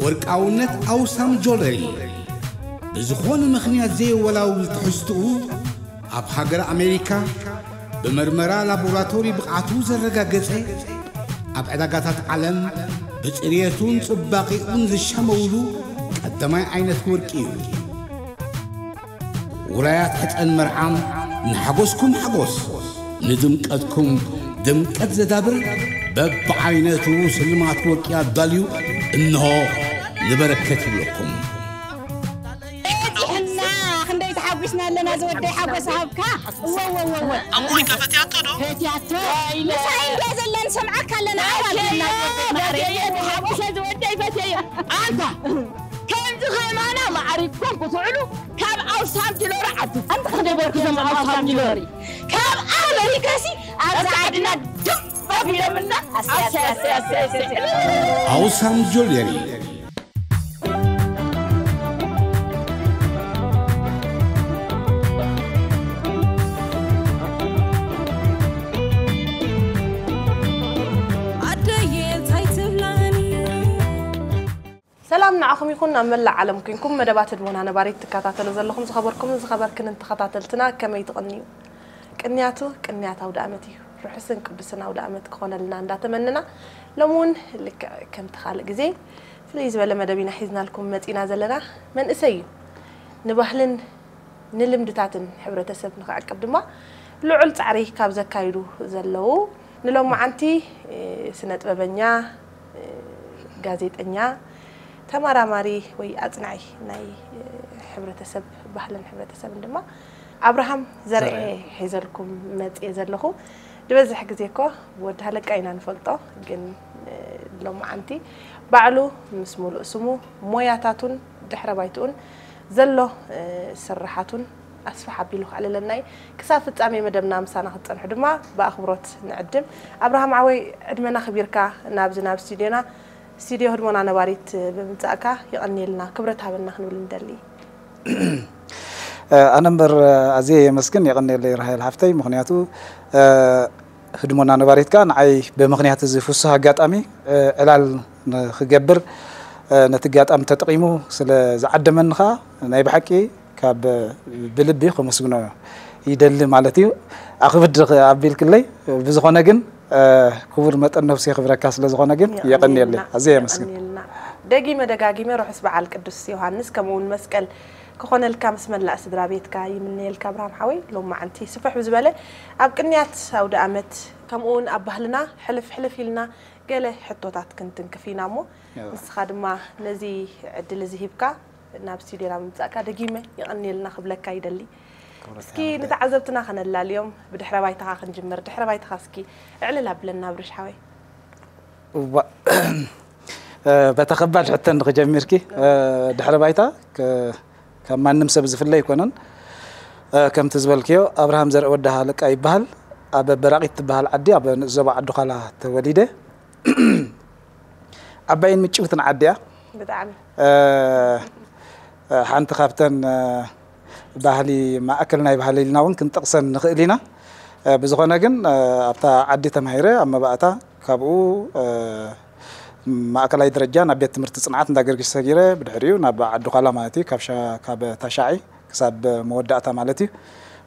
ወርቃውነት ኣውሳም ጆለሪ ብዝኾነ ምኽንያት ዘየወላውል ትሕዝትኡ ኣብ ሃገር ኣሜሪካ ብመርመራ ላቦራቶሪ ብቕዓቱ ዘረጋገጸ ኣብ ዕዳጋታት ዓለም ብጽርየቱን ጽባቒኡን ዝሻመውሉ ቀዳማይ ዓይነት ወርቂ እዩ። ውራያት ሕጸን መርዓም ንሓጎስኩም ሓጎስ፣ ንድምቀትኩም ድምቀት ዘዳብር በብዓይነቱ ስልማት ወርቂ ኣዳልዩ እንሆ ንበረከት ይብለኩም። በዚሕና ክንደይ ተሓጒስና ኣለና ዝወደይ ሓጎስ ሃብካ። እወ እወ እወ እወ። ኣንጎይ ከፈትያቶ ዶ? ፈትያቶ። ምሳይ እንድያ ዘላ ንሰምዓካ ኣለና። ኣዋጅና ዝወደይ ማዕረ። ፈትየዮ፣ ተሓጒሰ ዝወደይ ፈትየዮ። ኣንታ ከምዚ ከማና ማዕሪግኩም ክትውዕሉ ካብ ኣውሳም ጅሎሪ ዓዱ። ኣንታ ክንደይ በርኩ ዘም ኣውሳም ጅሎሪ። ካብ ኣመሪካሲ ኣብዛ ዓድና ድም ኣቢሎምና። ኣሰይ ኣሰይ ኣሰይ ኣሰይ ኣሰይ። ኣውሳም ጆለሪ ኣደየ እንታይ ትብላኒ? ሰላም ንዓኹም ይኹን ናብ መላእ ዓለም ኮንኩም መደባት ህድሞና ነባሪት ትከታተሉ ዘለኹም ዝኸበርኩምን ዝኸበርክንን ተኸታተልትና ከመይ ትቕንዩ? ቅንያቱ ቅንያት ኣውደ ኣመት እዩ። ርሑስን ቅዱስን ኣውደ ኣመት ክኾነልና እንዳተመንና ሎም እውን ልክዕ ከምቲ ካልእ ግዜ ፍልይ ዝበለ መደብ ኢና ሒዝናልኩም መፂና ዘለና መንእሰይ እዩ። ንባህልን ንልምድታትን ሕብረተሰብ ንኽዕቅብ ድማ ልዑል ፃዕሪ ካብ ዘካይዱ ዘለዉ ንሎማዓንቲ ስነ ጥበበኛ፣ ጋዜጠኛ፣ ተመራማሪ ወይ ኣፅናዒ ናይ ሕብረተሰብ ባህልን ሕብረተሰብን ድማ ኣብርሃም ዘርኤ ሒዘልኩም መፅየ ዘለኹ። ዝበዝሕ ግዜ እኮ ብወዲ ሃለቃ ኢና ንፈልጦ፣ ግን ሎማዓንቲ ባዕሉ ምስ ሙሉእ ስሙ ሞያታቱን ድሕረ ባይትኡን ዘሎ ስርሓቱን ኣስፍሕ ኣቢሉ ከዕልለና እዩ። ክሳብ ፍጻሜ መደብና ምሳና ክትጸንሑ ድማ ብኣኽብሮት ንዕድም። ኣብርሃም ዓወይ ዕድመና ክቢርካ ናብዚ ናብ ስቱድዮና ስቱድዮ ህድሞና ነባሪት ብምምጻእካ የቐንየልና ክብረት ሃበና ክንብል ንደሊ። ኣነ እምበር ኣዝየ የመስግን የቐንየለይ ራሄል ሓፍተይ ምኽንያቱ ህድሞና ነባሪት ከኣ ንዓይ ብምኽንያት እዚ ፍሱህ ኣጋጣሚ ዕላል ንክገብር ነቲ ኣጋጣሚ ተጠቒሙ ስለ ዝዓደመኒ ከኣ ናይ ብሓቂ ካብ ብልቢ ከመስግኖ ይደሊ ማለት እዩ። ኣኽብድ ኣቢልክለይ ብዝኾነ ግን ክቡር መጠን ነብሱ የኽብረካ ስለ ዝኾነ ግን የቐንየለይ። ኣዝየ የመስግን። ደጊመ ደጋጊመ ርሑስ በዓል ቅዱስ ዮሃንስ ከምኡ እውን መስቀል ክኾነልካ ምስ መላእ ስድራ ቤትካ ይምነየልካ ኣብርሃም ሓወይ። ሎማዓንቲ ስፍሕ ብዝበለ ኣብ ቅንያት ኣውደ ኣመት ከምኡ እውን ኣብ ባህልና ሕልፍ ሕልፍ ኢልና ገለ ሕቶታት ክንትንክፍ ኢና እሞ ንስኻ ድማ ነዚ ዕድል እዚ ሂብካ ናብ ስቱድዮና ምምጻእካ ደጊመ የቐንየልና ክብለካ ይደሊ። እስኪ ንተዓዘብትና ከነላልዮም ብድሕረ ባይታኻ ክንጅምር። ድሕረ ባይታኻ እስኪ ዕልል ኣብለና ኣብርሽ ሓወይ። እዋ በታ ከባድ ሕቶ እንድኺ ጀሚርኪ ድሕረ ባይታ ካብ ማንም ሰብ ዝፍለ ኣይኮነን። ከምቲ ዝበልክዮ ኣብርሃም ዘርእ ወዲ ሃለቃ ይበሃል። ኣብ በራቒት ትበሃል ዓዲ ኣብ ንእስ ዞባ ዓዲ ዃላ ተወሊደ። ዓባይን ምጭውትን ዓዲ እያ። ብጣዕሚ ሓንቲ ካብተን ባህሊ ማእከል ናይ ባህሊ ኢልና እውን ክንጠቕሰን ንኽእል ኢና። ብዝኾነ ግን ኣብታ ዓዲ ተማሂረ ኣብ መባእታ ካብኡ ማእከላይ ደረጃ ናብ ቤት ትምህርቲ ጽንዓት እንዳ ገርጊስ ሰጊረ ብድሕሪኡ ናብ ዓዲ ዃላ ማለት እዩ ካብ ታሻዒ ክሳብ መወዳእታ ማለት እዩ።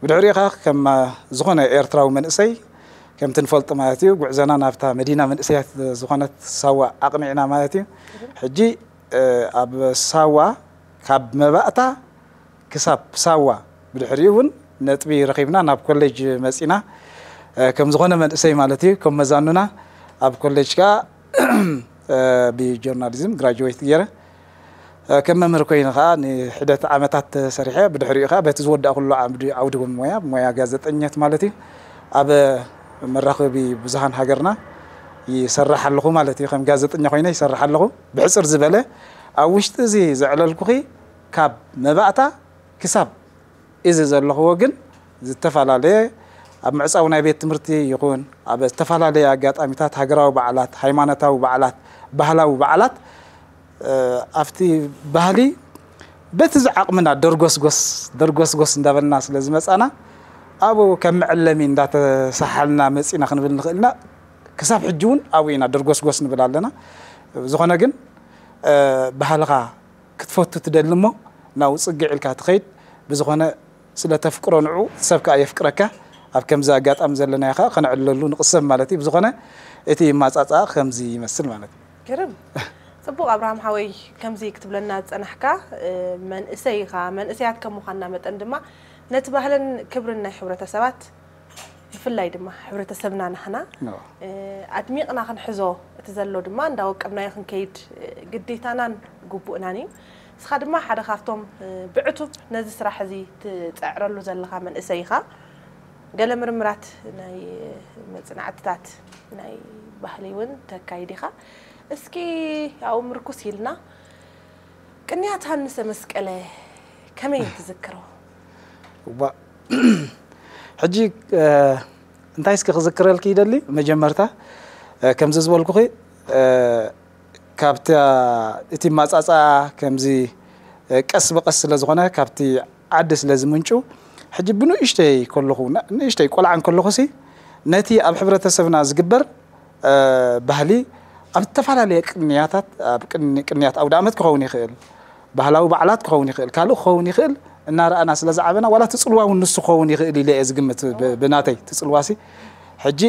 ብድሕሪኡ ከዓ ከም ዝኾነ ኤርትራዊ መንእሰይ ከምቲ ንፈልጦ ማለት እዩ ጉዕዘና ናብታ መዲና መንእሰያት ዝኾነት ሳዋ ኣቕኒዕና ማለት እዩ። ሕጂ ኣብ ሳዋ ካብ መባእታ ክሳብ ሳዋ ብድሕሪኡ እውን ነጥቢ ረኺብና ናብ ኮሌጅ መፂና ከም ዝኾነ መንእሰይ ማለት እዩ ከም መዛኑና ኣብ ኮሌጅ ከዓ ብጆርናሊዝም ግራጅዌት ገይረ ከም መምህር ኮይኑ ከዓ ንሒደት ዓመታት ሰሪሐ ብድሕሪኡ ከዓ በቲ ዝወዳእኩሉ ዓውዲ ዓውዲ ሞያ ሞያ ጋዜጠኝነት ማለት እዩ ኣብ መራኸቢ ብዙሃን ሃገርና ይሰርሕ ኣለኹ ማለት እዩ ከም ጋዜጠኛ ኮይነ ይሰርሕ ኣለኹ ብሕፅር ዝበለ ኣብ ውሽጢ እዚ ዘዕለልኩኺ ካብ መባእታ ክሳብ እዚ ዘለኽዎ ግን ዝተፈላለየ ኣብ ምዕፃው ናይ ቤት ትምህርቲ ይኹን ኣብ ዝተፈላለየ ኣጋጣሚታት ሃገራዊ በዓላት፣ ሃይማኖታዊ በዓላት፣ ባህላዊ በዓላት ኣብቲ ባህሊ በቲ ዝዓቕምና ደርጎስጎስ ደርጎስጎስ እንዳበልና ስለ ዝመፃና ኣብኡ ከም መዐለሚ እንዳተሳሓልና መፂና ክንብል ንኽእል ኢና። ክሳብ ሕጂ እውን ኣብኡ ኢና ደርጎስጎስ ንብል ኣለና። ዝኾነ ግን ባህልኻ ክትፈቱ ትደሊ እሞ ናብኡ ጽግዕ ኢልካ ትኸይድ። ብዝኾነ ስለ ተፍቅሮ ንዑ ሰብ ከኣ የፍቅረካ። ኣብ ከምዚ ኣጋጣሚ ዘለናዮ ከኣ ከነዕልለሉ ንቕሰብ ማለት እዩ። ብዝኾነ እቲ ማጻጻ ከምዚ ይመስል ማለት እዩ። ግርም። ጽቡቕ ኣብርሃም ሓወይ፣ ከምዚ ክትብለና ዝጸናሕካ መንእሰይ ኢኻ። መንእሰያት ከም ምዃንና መጠን ድማ ነቲ ባህልን ክብርን ናይ ሕብረተሰባት ብፍላይ ድማ ሕብረተሰብና ናህና ኣድሚቕና ክንሕዞ እቲ ዘሎ ድማ እንዳወቀብናዮ ክንከይድ ግዴታናን ግቡእናን እዩ። ንስኻ ድማ ሓደ ካብቶም ብዕቱብ ነዚ ስራሕ እዚ ትጸዕረሉ ዘለኻ መንእሰይ ኢኻ። ገለ ምርምራት ናይ መጽናዕትታት ናይ ባህሊ እውን ተካይድ ኢኻ። እስኪ ኣብኡ ምርኩስ ኢልና ቅንያት ሃንሰ መስቀለ ከመይ ትዝክሮ? እባ ሕጂ እንታይ እስኪ ክዝክረልኪ ይደሊ? መጀመርታ ከምዚ ዝበልኩኺ ካብቲ እቲ ማጻጻ ከምዚ ቀስ ብቐስ ስለ ዝኾነ ካብቲ ዓዲ ስለ ዝምንጩ ሕጂ ብንእሽተይ ከለኹ ንእሽተይ ቆልዓ እንከለኹሲ ነቲ ኣብ ሕብረተሰብና ዝግበር ባህሊ ኣብ ዝተፈላለየ ቅንያታት ኣብ ቅንያት ኣውደ ኣመት ክኸውን ይኽእል፣ ባህላዊ በዓላት ክኸውን ይኽእል፣ ካልእ ክኸውን ይኽእል እናረኣና ስለ ዝዓበና ዋላ ትጽልዋ እውን ንሱ ክኸውን ይኽእል ኢለ እየ ዝግምት። ብናተይ ትጽልዋሲ ሕጂ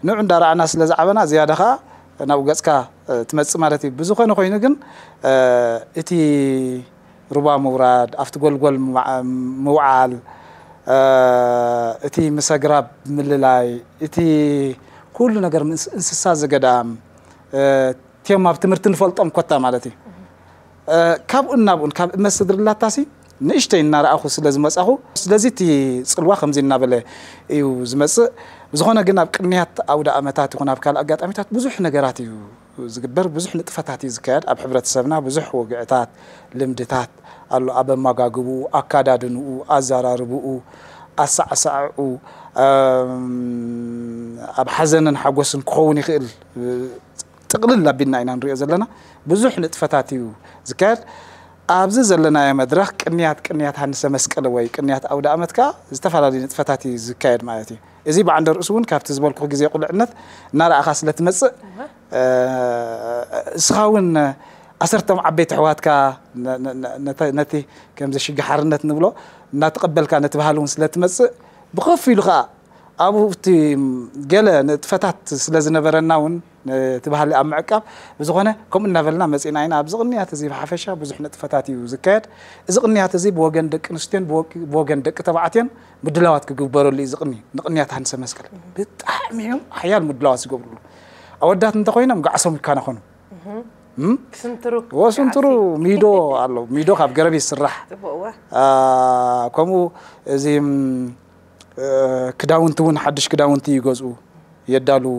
ንዑ እንዳረኣና ስለ ዝዓበና ዝያዳ ኸዓ ናብኡ ገጽካ ትመጽእ ማለት እዩ። ብዝኾነ ኮይኑ ግን እቲ ሩባ ምውራድ፣ ኣብቲ ጎልጎል ምውዓል፣ እቲ ምስ ኣግራብ ምልላይ፣ እቲ ኩሉ ነገር ምስ እንስሳ ዘገዳም እቲኦም ኣብ ትምህርቲ ንፈልጦም ኮታ ማለት እዩ። ካብኡን ናብኡን ካብ እመ ስድርላታሲ ንእሽተይ እናረኣኹ ስለ ዝመጻኹ ስለዚ እቲ ጽልዋ ከምዚ እናበለ እዩ ዝመጽእ። ብዝኾነ ግን ኣብ ቅንያት ኣውደ ኣመታት ይኹን ኣብ ካልእ ኣጋጣሚታት ብዙሕ ነገራት እዩ ዝግበር ብዙሕ ንጥፈታት እዩ ዝካየድ ኣብ ሕብረተሰብና ብዙሕ ወግዕታት ልምድታት ኣሎ ኣብ ኣመጋግብኡ ኣካዳድንኡ ኣዘራርብኡ ኣሰዓሳዕኡ ኣብ ሓዘንን ሓጎስን ክኸውን ይኽእል ጥቕልል ኣቢልና ኢና ንሪኦ ዘለና ብዙሕ ንጥፈታት እዩ ዝካየድ ኣብዚ ዘለናዮ መድረኽ ቅንያት ቅንያት ሃንሰ መስቀል ወይ ቅንያት ኣውደ ኣመት ከዓ ዝተፈላለዩ ንጥፈታት እዩ ዝካየድ ማለት እዩ እዚ ብዓንደ ርእሱ እውን ካብቲ ዝበልኩ ግዜ ቁልዕነት እናረኣኻ ስለ ትመፅእ እስኻ እውን ኣሰርቶም ዓበይቲ ኣሕዋትካ ነቲ ከምዚ ሽግሓርነት ንብሎ እናተቐበልካ ነቲ ባህሊ እውን ስለ ትመፅእ ብኸፊሉ ከዓ ኣብኡ እቲ ገለ ንጥፈታት ስለ ዝነበረና እውን እቲ ባህሊ ኣብ ምዕቃብ ብዝኾነ ከምኡ እናበልና መፂና ኢና ኣብዚ ቅንያት እዚ ብሓፈሻ ብዙሕ ንጥፈታት እዩ ዝካየድ እዚ ቅንያት እዚ ብወገን ደቂ ኣንስትዮን ብወገን ደቂ ተባዕትዮን ምድላዋት ክግበረሉ እዩ ዝቕኒ ንቕንያት ሃንሰ መስቀል ብጣዕሚ እዮም ሓያል ምድላዋት ዝገብርሉ ኣወዳት እንተኮይኖም ጋዕሶም ይካናኸኑ ስንትሩ ወስንትሩ ሚዶ ኣሎ ሚዶ ካብ ገረብ ይስራሕ ከምኡ እዚ ክዳውንቲ እውን ሓድሽ ክዳውንቲ ይገዝኡ የዳልዉ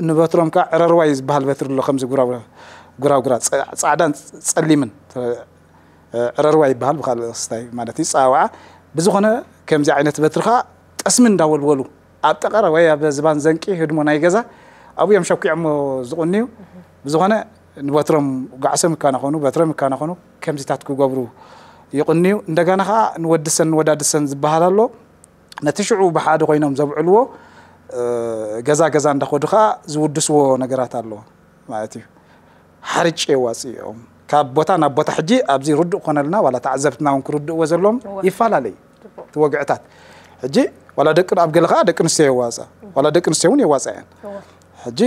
ንበትሮም ከዓ ዕረርዋይ ዝበሃል በትሪ ኣሎ ከምዚ ጉራጉራ ፃዕዳን ፀሊምን ዕረርዋ ይበሃል ብካልእ ክስታይ ማለት እዩ ፃዋዓ ብዝኾነ ከምዚ ዓይነት በትሪ ከዓ ጠስሚ እንዳወልወሉ ኣብ ጠቐረ ወይ ኣብ ዝባን ዘንቂ ህድሞ ናይ ገዛ ኣብኡ እዮም ሸኪዖሞ ዝቕንዩ ብዝኾነ ንበትሮም ጋዕሶም ይካናኾኑ በትሮም ይካናኾኑ ከምዚታት ክገብሩ ይቕንዩ እንደገና ከዓ ንወድሰን ንወዳድሰን ዝበሃል ኣሎ ነቲ ሽዑ ብሓደ ኮይኖም ዘብዕልዎ ገዛ ገዛ እንዳኸዱ ከዓ ዝውድስዎ ነገራት ኣሎ ማለት እዩ ሓርጭ የዋፅኦም ካብ ቦታ ናብ ቦታ ሕጂ ኣብዚ ርዱእ ኮነልና ዋላ ተዓዘብትና እውን ክርድእዎ ዘለዎም ይፈላለዩ እቲ ወግዕታት ሕጂ ዋላ ደቂ ኣብ ገለ ከዓ ደቂ ኣንስትዮ የዋፃ ዋላ ደቂ ኣንስትዮ እውን የዋፃ እየን ሕጂ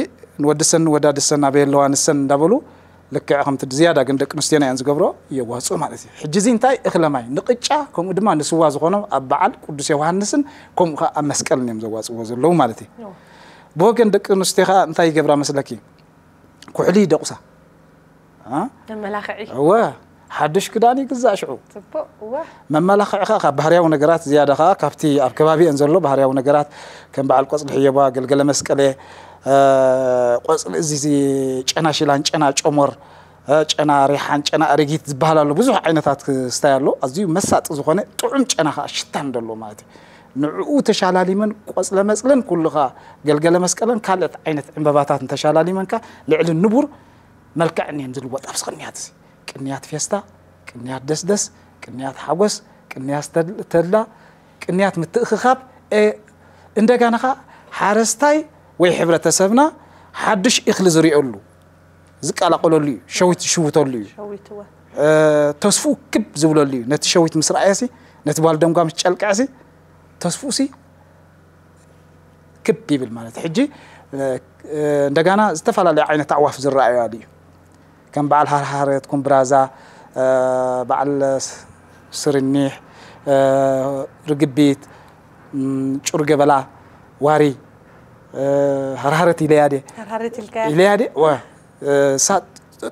ንወዲ ሰን ንወዳዲ ሰን ኣበይ ኣለዋ ንሰን እንዳበሉ ልክዕ ከምቲ ዝያዳ ግን ደቂ ኣንስትዮና እየን ዝገብሮ የዋፅኡ ማለት እዩ ሕጂ እዚ እንታይ እኽለ ማይ ንቅጫ ከምኡ ድማ ንስዋ ዝኾኖም ኣብ በዓል ቅዱስ ዮሃንስን ከምኡ ከዓ ኣብ መስቀልን እዮም ዘዋፅዎ ዘለዉ ማለት እዩ ብወገን ደቂ ኣንስትዮ ከዓ እንታይ ይገብራ መስለኪ ኩሕሊ ይደቑሳ መመላኽዒ እወ ሓድሽ ክዳን ይግዛእ ሽዑ ፅቡቅ እወ መመላኽዒ ከዓ ካብ ባህርያዊ ነገራት ዝያዳ ከዓ ካብቲ ኣብ ከባቢአን ዘሎ ባህርያዊ ነገራት ከም በዓል ቆፅሊ ሕየባ ገልገለ መስቀለ ቆፅሊ እዚ ጨና ሽላን ጨና ጨሞር ጨና ሪሓን ጨና ኣረጊት ዝበሃል ኣሎ ብዙሕ ዓይነታት ክስታይ ኣሎ ኣዝዩ መሳጢ ዝኾነ ጥዑም ጨና ከዓ ሽታን ደሎ ማለት እዩ ንዕኡ ተሻላሊመን ቆፅለ መፅለን ኩሉ ከዓ ገልገለ መስቀለን ካልኦት ዓይነት ዕምበባታትን ተሻላሊመን ከዓ ልዕሊ ንቡር መልክዐን እየን ዝልወጣ ኣብዚ ቅንያት እዚ ቅንያት ፌስታ ቅንያት ደስደስ ቅንያት ሓጎስ ቅንያት ተድላ ቅንያት ምትእኽኻብ እንደገና ከዓ ሓረስታይ ወይ ሕብረተሰብና ሓዱሽ እኽሊ ዝሪኦሉ ዝቀላቀለሉ እዩ፣ ሸዊት ዝሽውተሉ እዩ። ሸዊትወ ተስፉ ክብ ዝብለሉ እዩ። ነቲ ሸዊት ምስ ረኣየሲ፣ ነቲ ጓል ደምጓ ምስ ጨልቀዐሲ፣ ተስፉሲ ክብ ይብል ማለት። ሕጂ እንደጋና ዝተፈላለዩ ዓይነት ኣዕዋፍ ዝረኣዩ ኣሉ እዩ። ከም በዓል ሃርሃረት፣ ኩምብራዛ፣ በዓል ስርኒሕ፣ ርግቢት፣ ጩር ገበላ፣ ዋሪ፣ ሃርሃረት ኢለያ ድየ? ሃርሃረት ኢልካ ኢለያ ድየ? ወ እሳ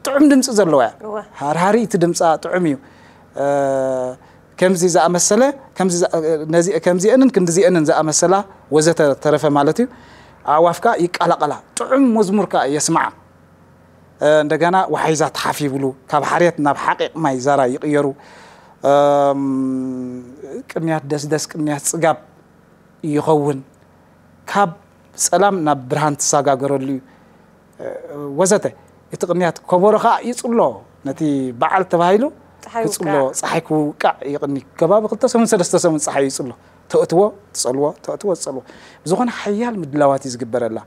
ጥዑም ድምፂ ዘለዋ እያ። እወ። ሃርሃሪ እቲ ድምፃ ጥዑም እዩ። ከምዚ ዝኣመሰለ ከምዚ ዝኣ- ነዚ- ከምዚአንን ክንዲዚአንን ዝኣመሰላ ወዘተ ተረፈ ማለት እዩ። ኣዕዋፍ ከዓ ይቀላቀላ፣ ጥዑም መዝሙር ከዓ የስምዓ። እንደገና ወሓይዛት ሓፍ ይብሉ፣ ካብ ሓርየት ናብ ሓቂቕ ማይ ዛራ ይቕየሩ። እም፣ ቅንያት ደስደስ፣ ቅንያት ፅጋብ ይኸውን፣ ካብ ፀላም ናብ ብርሃን ትሰጋገረሉ እዩ፣ ወዘተ። እቲ ቅንያት ከበሮ ከዓ ይፅሎ፣ ነቲ በዓል ተባሂሉ ፀሓይ ክፅሎ፣ ይውቃዕ። ፀሓይ ክውቃዕ ይቕኒ። ከባቢ ክልተ ሰሙን ሰለስተ ሰሙን ፀሓይ ይፅሎ፣ ተእትዎ ትፀልዎ፣ ተእትዎ ትፀልዎ። ብዝኾነ ሓያል ምድላዋት እዩ ዝግበረላ።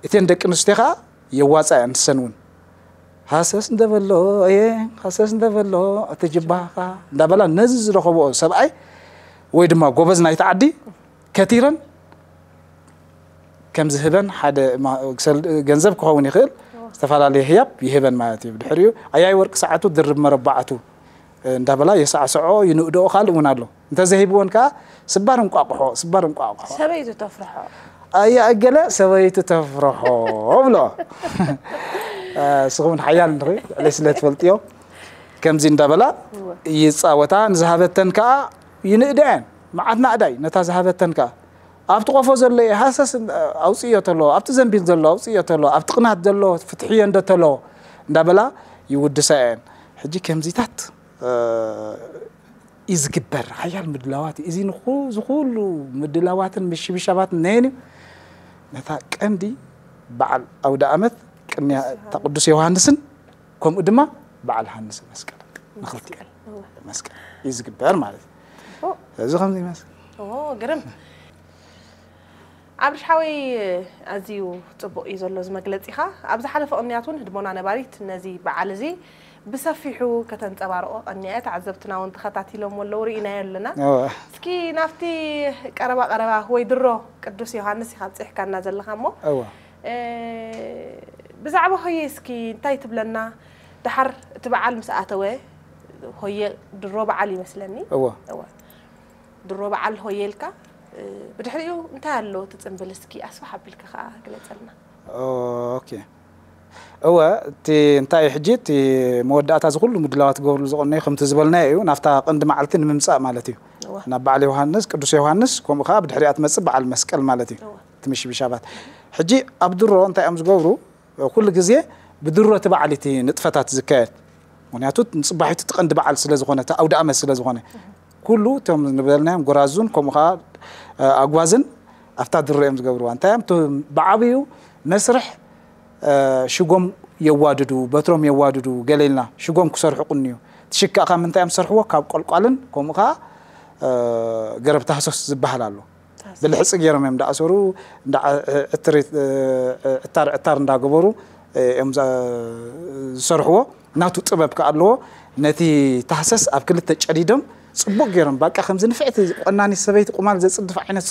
እተን ደቂ ኣንስትዮ ከዓ የዋፃ እየን ንሰን እውን። ሃሰስ እንደበሎ እየ፣ ሃሰስ እንደበሎ እቲ ጅባኻ እንዳበላ ነዚ ዝረኸብኦ ሰብኣይ ወይ ድማ ጎበዝ ናይቲ ዓዲ ከቲረን ከም ዝህበን ሓደ ማ- ሰል- ገንዘብ ክኸውን ይኽእል፣ ዝተፈላለየ ህያብ ይህበን ማለት እዩ። ብድሕሪኡ ኣያይ ወርቂ ሰዓቱ ድርብ መረባዕቱ እንዳበላ የሳዕስዖ፣ ይንእድኦ። ካልእ እውን ኣሎ። እንተዘይህብወን ከዓ ስባር እንቋቑሖ፣ ስባር እንቋቑሖ። ሰበይቱ ተፍርሖ ኣያ እገለ ሰበይቱ ተፍርሖ ብሎ። ንስኹም ሓያል እንድኺ ልዕለይ ስለ ትፈልጥዮ ከምዚ እንዳበላ ይፃወታ። ንዝሃበተን ከዓ ይንእድዐን። መዓት ናእዳይ ነታ ዝሃበተን ከዓ ኣብቲ ቆፎ ዘሎ እየ ሃሰስ ኣውፅዮ ተሎ፣ ኣብቲ ዘንቢል ዘሎ ኣውፅዮ ተሎ፣ ኣብቲ ቅናት ዘሎ ፍትሕዮ እንዶ ተሎ እንዳበላ ይውድሳ እየን። ሕጂ ከምዚታት እዩ ዝግበር ሓያል ምድላዋት እዩ። እዚ ንኹ- እዚ ኩሉ ምድላዋትን ምሽብሻባትን ነየን እዩ? ነታ ቀንዲ በዓል ኣውደ ኣመት ቅንያ እታ ቅዱስ ዮሃንስን ከምኡ ድማ በዓል ሃንስ መስቀል ንኽልቲኤን መስቀል እዩ ዝግበር ማለት እዩ። እዚ ከምዚ ይመስል። ኦ ግርም ኣብርሽ ሓወይ ኣዝዩ ጽቡቕ እዩ ዘሎ እዚ መግለጺኻ። ኣብ ዝሓለፈ ቅንያት እውን ህድሞና ነባሪት ነዚ በዓል እዚ ብሰፊሑ ከተንጸባርቆ ቀኒያ እያ። ተዓዘብትና እውን ተኸታቲሎሞ ኣለዉ፣ ርኢናዮ ኣለና። እወ። እስኪ ናብቲ ቀረባ ቀረባ ወይ ድሮ ቅዱስ ዮሃንስ ኢኻ ኣብጺሕካና ዘለኻ እሞ እወ። እ፣ ብዛዕባ ሆየ እስኪ እንታይ ትብለና? ደሓር እቲ በዓል ምስ ኣተወ ሆየ ድሮ በዓል ይመስለኒ። እወ። እወ። ድሮ በዓል ሆየ ኢልካ እ፣ ብድሕሪኡ እንታይ ኣሎ እቲ ጽምብል እስኪ ኣስፋሕ ኣቢልካ ከኣ ግለጸልና። ኦኬ። እወ፣ እቲ እንታይ እዩ ሕጂ እቲ መወዳእታ እዚ ኩሉ ምድላዋት ክገብርሉ ዝቐነዩ ከምቲ ዝበልናዮ እዩ፣ ናብታ ቀንዲ መዓልቲ ንምምጻእ ማለት እዩ። እወ። ናብ በዓል ዮሃንስ፣ ቅዱስ ዮሃንስ፣ ከምኡ ከኣ ብድሕሪኣ ትመጽእ በዓል መስቀል ማለት እዩ። እወ። እቲ ምሽብሻባት ሕጂ ኣብ ድሮ እንታይ እዮም ዝገብሩ? ኩሉ ግዜ ብድሮ እቲ በዓል እቲ ንጥፈታት ዝካየድ፣ ምክንያቱ ንጽባሒቱ እቲ ቀንዲ በዓል ስለ ዝኾነ፣ እቲ ኣውደ ኣመት ስለ ዝኾነ፣ ኩሉ እቶም ንበልናዮም ጎራዙን ከምኡ ከዓ ኣጓዝን ኣብታ ድሮ እዮም ዝገብርዋ። እንታይ እዮም እቲ ብዓብዩ መስርሕ ሽጎም የዋድዱ፣ በትሮም የዋድዱ፣ ገለ ኢልና ሽጎም ክሰርሑ ቅንዩ። እቲ ሽግ ከዓ ካብ ምንታይ እዮም ዝሰርሕዎ? ካብ ቆልቋልን ከምኡ ከዓ ገረብ ታህሶስ ዝበሃል ኣሎ። ብልሕፂ ገይሮም እዮም እንዳኣሰሩ፣ ዕታር ዕታር እንዳገበሩ እዮም ዝሰርሕዎ። ናቱ ጥበብ ከዓ ኣለዎ። ነቲ ታህሰስ ኣብ ክልተ ጨዲዶም ፅቡቅ ገይሮም፣ በቃ ከምዚ ንፍዕቲ ቆናኒት ሰበይቲ ቁማል ዘፅድፍ ዓይነት